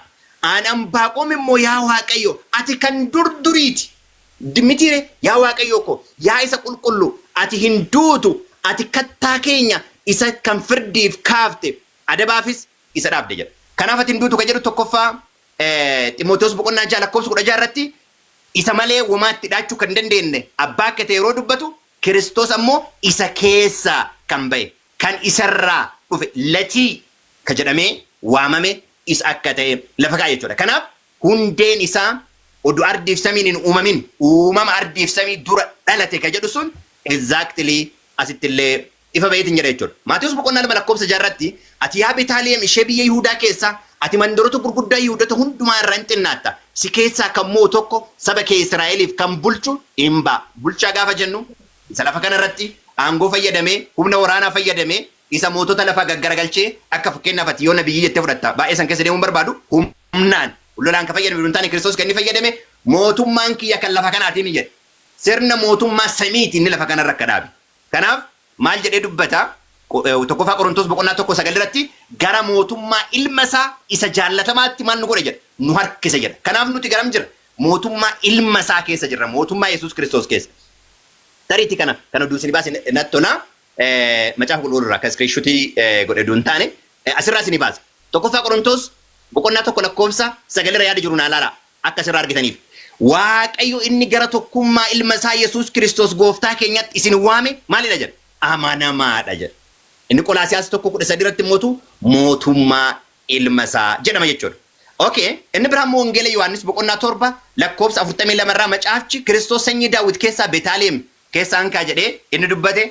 An Anbaaqoom immoo yaa Waaqayyo ati kan dur duriiti. Mitiire yaa Waaqayyoo ko yaa isa qulqullu ati hin duutu ati kattaa keenya isa kan firdiif kaafte adabaafis isa dhaabde jedha. Kanaaf ati hin duutu kan jedhu tokkoffaa Ximootewoos boqonnaa 6 lakkoofsa 16 irratti isa malee womaa itti dhaachuu kan hin dandeenne abbaa akka ta'e yeroo dubbatu Kiristoos ammoo isa keessaa kan ba'e kan isarraa dhufe latii ka jedhamee waamame isa akka ta'e lafa kaa'a jechuudha. Kanaaf hundeen isaa oduu ardiif samiin hin uumamin uumama ardiif samii dura dhalate ka jedhu sun exactly asitti illee ifa ba'eetiin jedha jechuudha. Maatewos boqonnaa 2 lakkoofsa 6 irratti ati yaa Betaaliyeem ishee biyya Yihuudaa keessaa ati mandaroota gurguddaa Yihuudota hundumaa irra in xinnaatta si keessaa kan mo'u tokko saba kee Israa'eliif kan bulchu in ba'a. Bulchaa gaafa jennu isa lafa kana irratti aangoo fayyadamee humna waraanaa fayyadamee isa mootota lafaa gaggaragalchee akka fakkeenyaaf ati yoo nabiyyii jettee fudhatta baay'ee san keessa deemuun barbaadu humnaan lolaan kan fayyadame hin taane Kiristoos kan inni fayyadame mootummaan kiyya kan lafa kanaatii mi jedhe. Sirna mootummaa samiiti inni lafa kanarra akka dhaabe. Kanaaf maal jedhee dubbata? Tokkoffaa Qorontos boqonnaa 1 9 irratti gara mootummaa ilma isaa isa jaallatamaatti maal nu godhe jedha? Nu harkise jedha. Kanaaf nuti garam jirra? Mootummaa ilma isaa keessa jirra. Mootummaa Yesuus Kiristoos keessa. Tariitii kana kan oduu isin baase natti tola. Macaafa qulqulluu irraa kan iskiriishutii godhe oduu hin taane asirraa isin baasa. Tokkoffaa Qorontos boqonnaa 1 lakkoofsa 9 irra yaada jiru naa ilaalaa. Akka asirraa argitaniif. Waaqayyo inni gara tokkummaa ilma isaa Yesuus Kiristoos gooftaa keenyatti isin waame maalidha jedha? Amanamaadha jedha. Inni Qolaasiyaas 1:13 irratti mootu mootummaa ilma isaa jedhama jechuudha. Okay, inni biraa immoo Wangeela Yohaannis boqonnaa 7 lakkoofsa 42 irraa macaafchi Kiristoos sanyii Daawit keessaa Betaaleem keessaa hankaa jedhee inni dubbate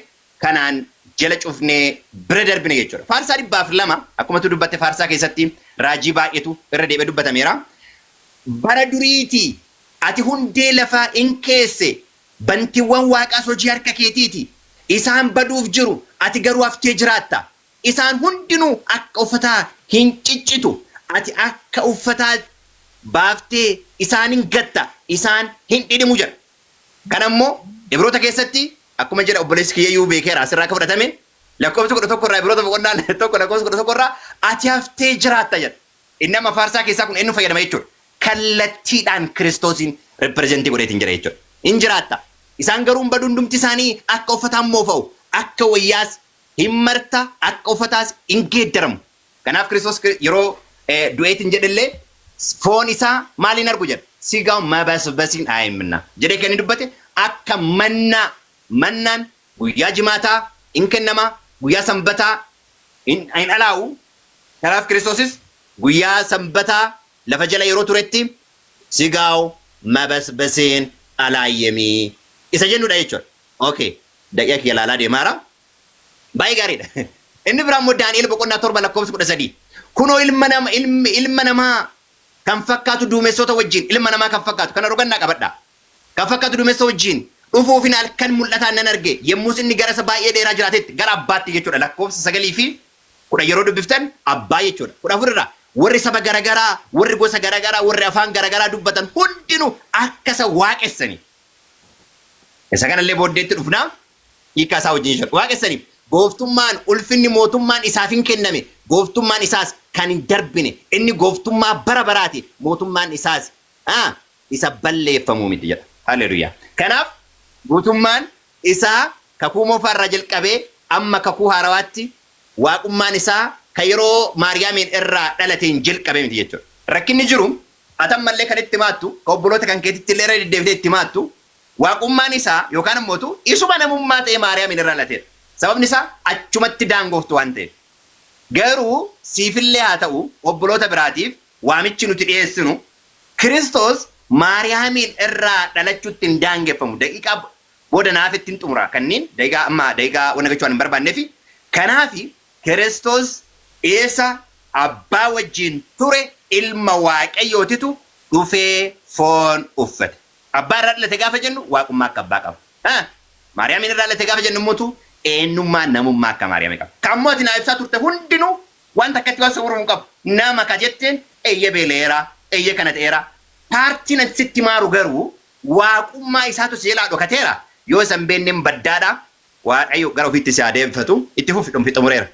kanaan jala cufnee bira darbine jechuudha. Faarsaa 102 akkuma tu dubbatte faarsaa keessatti raajii baay'eetu irra deebi'ee dubbatameera. Bara duriitii ati hundee lafaa in keesse, bantiiwwan waaqaas hojii harka keetiiti. Isaan baduuf jiru, ati garuu haftee jiraatta. Isaan hundinuu akka uffataa hin ciccitu, ati akka uffataa baaftee isaan in gatta, isaan hin dhidhimu jedha. Kana immoo Ibroota keessatti akkuma jedha obboleessi kiyyayyuu beekeera asirraa akka fudhatame lakkoofsa 11 irraa Ibroota boqonnaa 1 lakkoofsa 11 irraa ati haftee jiraatta jedha. Inni amma faarsaa keessaa kun eenyu fayyadama jechuudha. Kallattiidhaan Kiristoosiin repirezentii godheetiin jira jechuudha. Hin jiraatta. Isaan garuu hin badu hundumti isaanii akka uffataan moofa'u akka wayyaas hin marta akka uffataas hin geeddaramu. Kanaaf Kiristoos yeroo du'eetiin jedhellee foon isaa maaliin argu jedha. Sigaw mabasbasiin aayimna jedhee kan inni dubbate akka mannaa mannaan guyyaa jimaataa hin kennama guyyaa sanbataa hin alaa'u. Kanaaf Kiristoosis guyyaa sanbataa lafa jala yeroo turetti sigaw mabasbasiin alaayyemii isa jennudha jechuudha. Okay. Daqiiqa kiyya laalaa deemaara. Baay'ee gaariidha. Inni biraa immoo Daani'el boqonnaa 7 lakkoofsa 13. Kunoo ilma nama ilmi ilma namaa kan fakkaatu duumessoota wajjin ilma namaa kan fakkaatu kana rogannaa qabadha. Kan fakkaatu duumessa wajjin dhufuufin halkan mul'ataan nan arge yommus inni gara isa baay'ee dheeraa jiraatetti gara abbaatti jechuudha lakkoofsa 9 fi 10 yeroo dubbiftan abbaa jechuudha. 14 irraa Warri saba garagaraa, warri gosa garagaraa, warri afaan garagaraa dubbatan hundinuu akka isa waaqessaniif. Isa kanallee booddeetti dhufnaa hiikaa isaa wajjin jechuudha. Waaqessaniif gooftummaan ulfinni mootummaan isaaf hin kenname gooftummaan isaas kan hin darbine inni gooftummaa bara baraati mootummaan isaas isa balleeffamuu miti jedha. Haleluuyaa. Kanaaf guutummaan isaa kakuu moofaa irraa jalqabee amma kakuu haarawaatti waaqummaan isaa kan yeroo Maariyaamiin irraa dhalateen jalqabee miti jechuudha. Rakkinni jiru ati ammallee kan itti maattu kan obboloota kan keetitti illee irra deddeebitee itti maattu waaqummaan isaa yookaan immoo isuma namummaa ta'ee Maariyaamiin irraa dhalateedha. Sababni isaa achumatti daangooftu waan ta'eef. Garuu siifillee haa ta'u obboloota biraatiif waamichi nuti dhiyeessinu Kiristoos Maariyaamiin irraa dhalachuutti hin daangeffamu. Daqiiqaa booda naaf ittiin xumura kanneen daqiiqaa amma daqiiqaa wanna gochuu waan hin barbaanneefi. Kanaafi Kiristoos isa abbaa wajjin ture ilma Waaqayyootitu dhufee foon uffate. Abbaa irraa dhalate gaafa jennu waaqummaa akka abbaa qaba. Maariyaamiin irraa dhalate gaafa jennu immoo eenyummaa namummaa akka Maariyaamii qaba. Kan ammoo ati naa ibsaa turte hundinuu wanta akkatti waan soboruu hin qabu. Nama ka jetteen eeyye beeleera, eeyye kana ta'eera. Paartiin ati sitti maaru garuu waaqummaa isaatu si jalaa dhokateera. Yoo isa hin beekneen baddaadha. Waaqayyo gara ofiitti si haa deebifatu. Itti fufi dhumfi xumureera.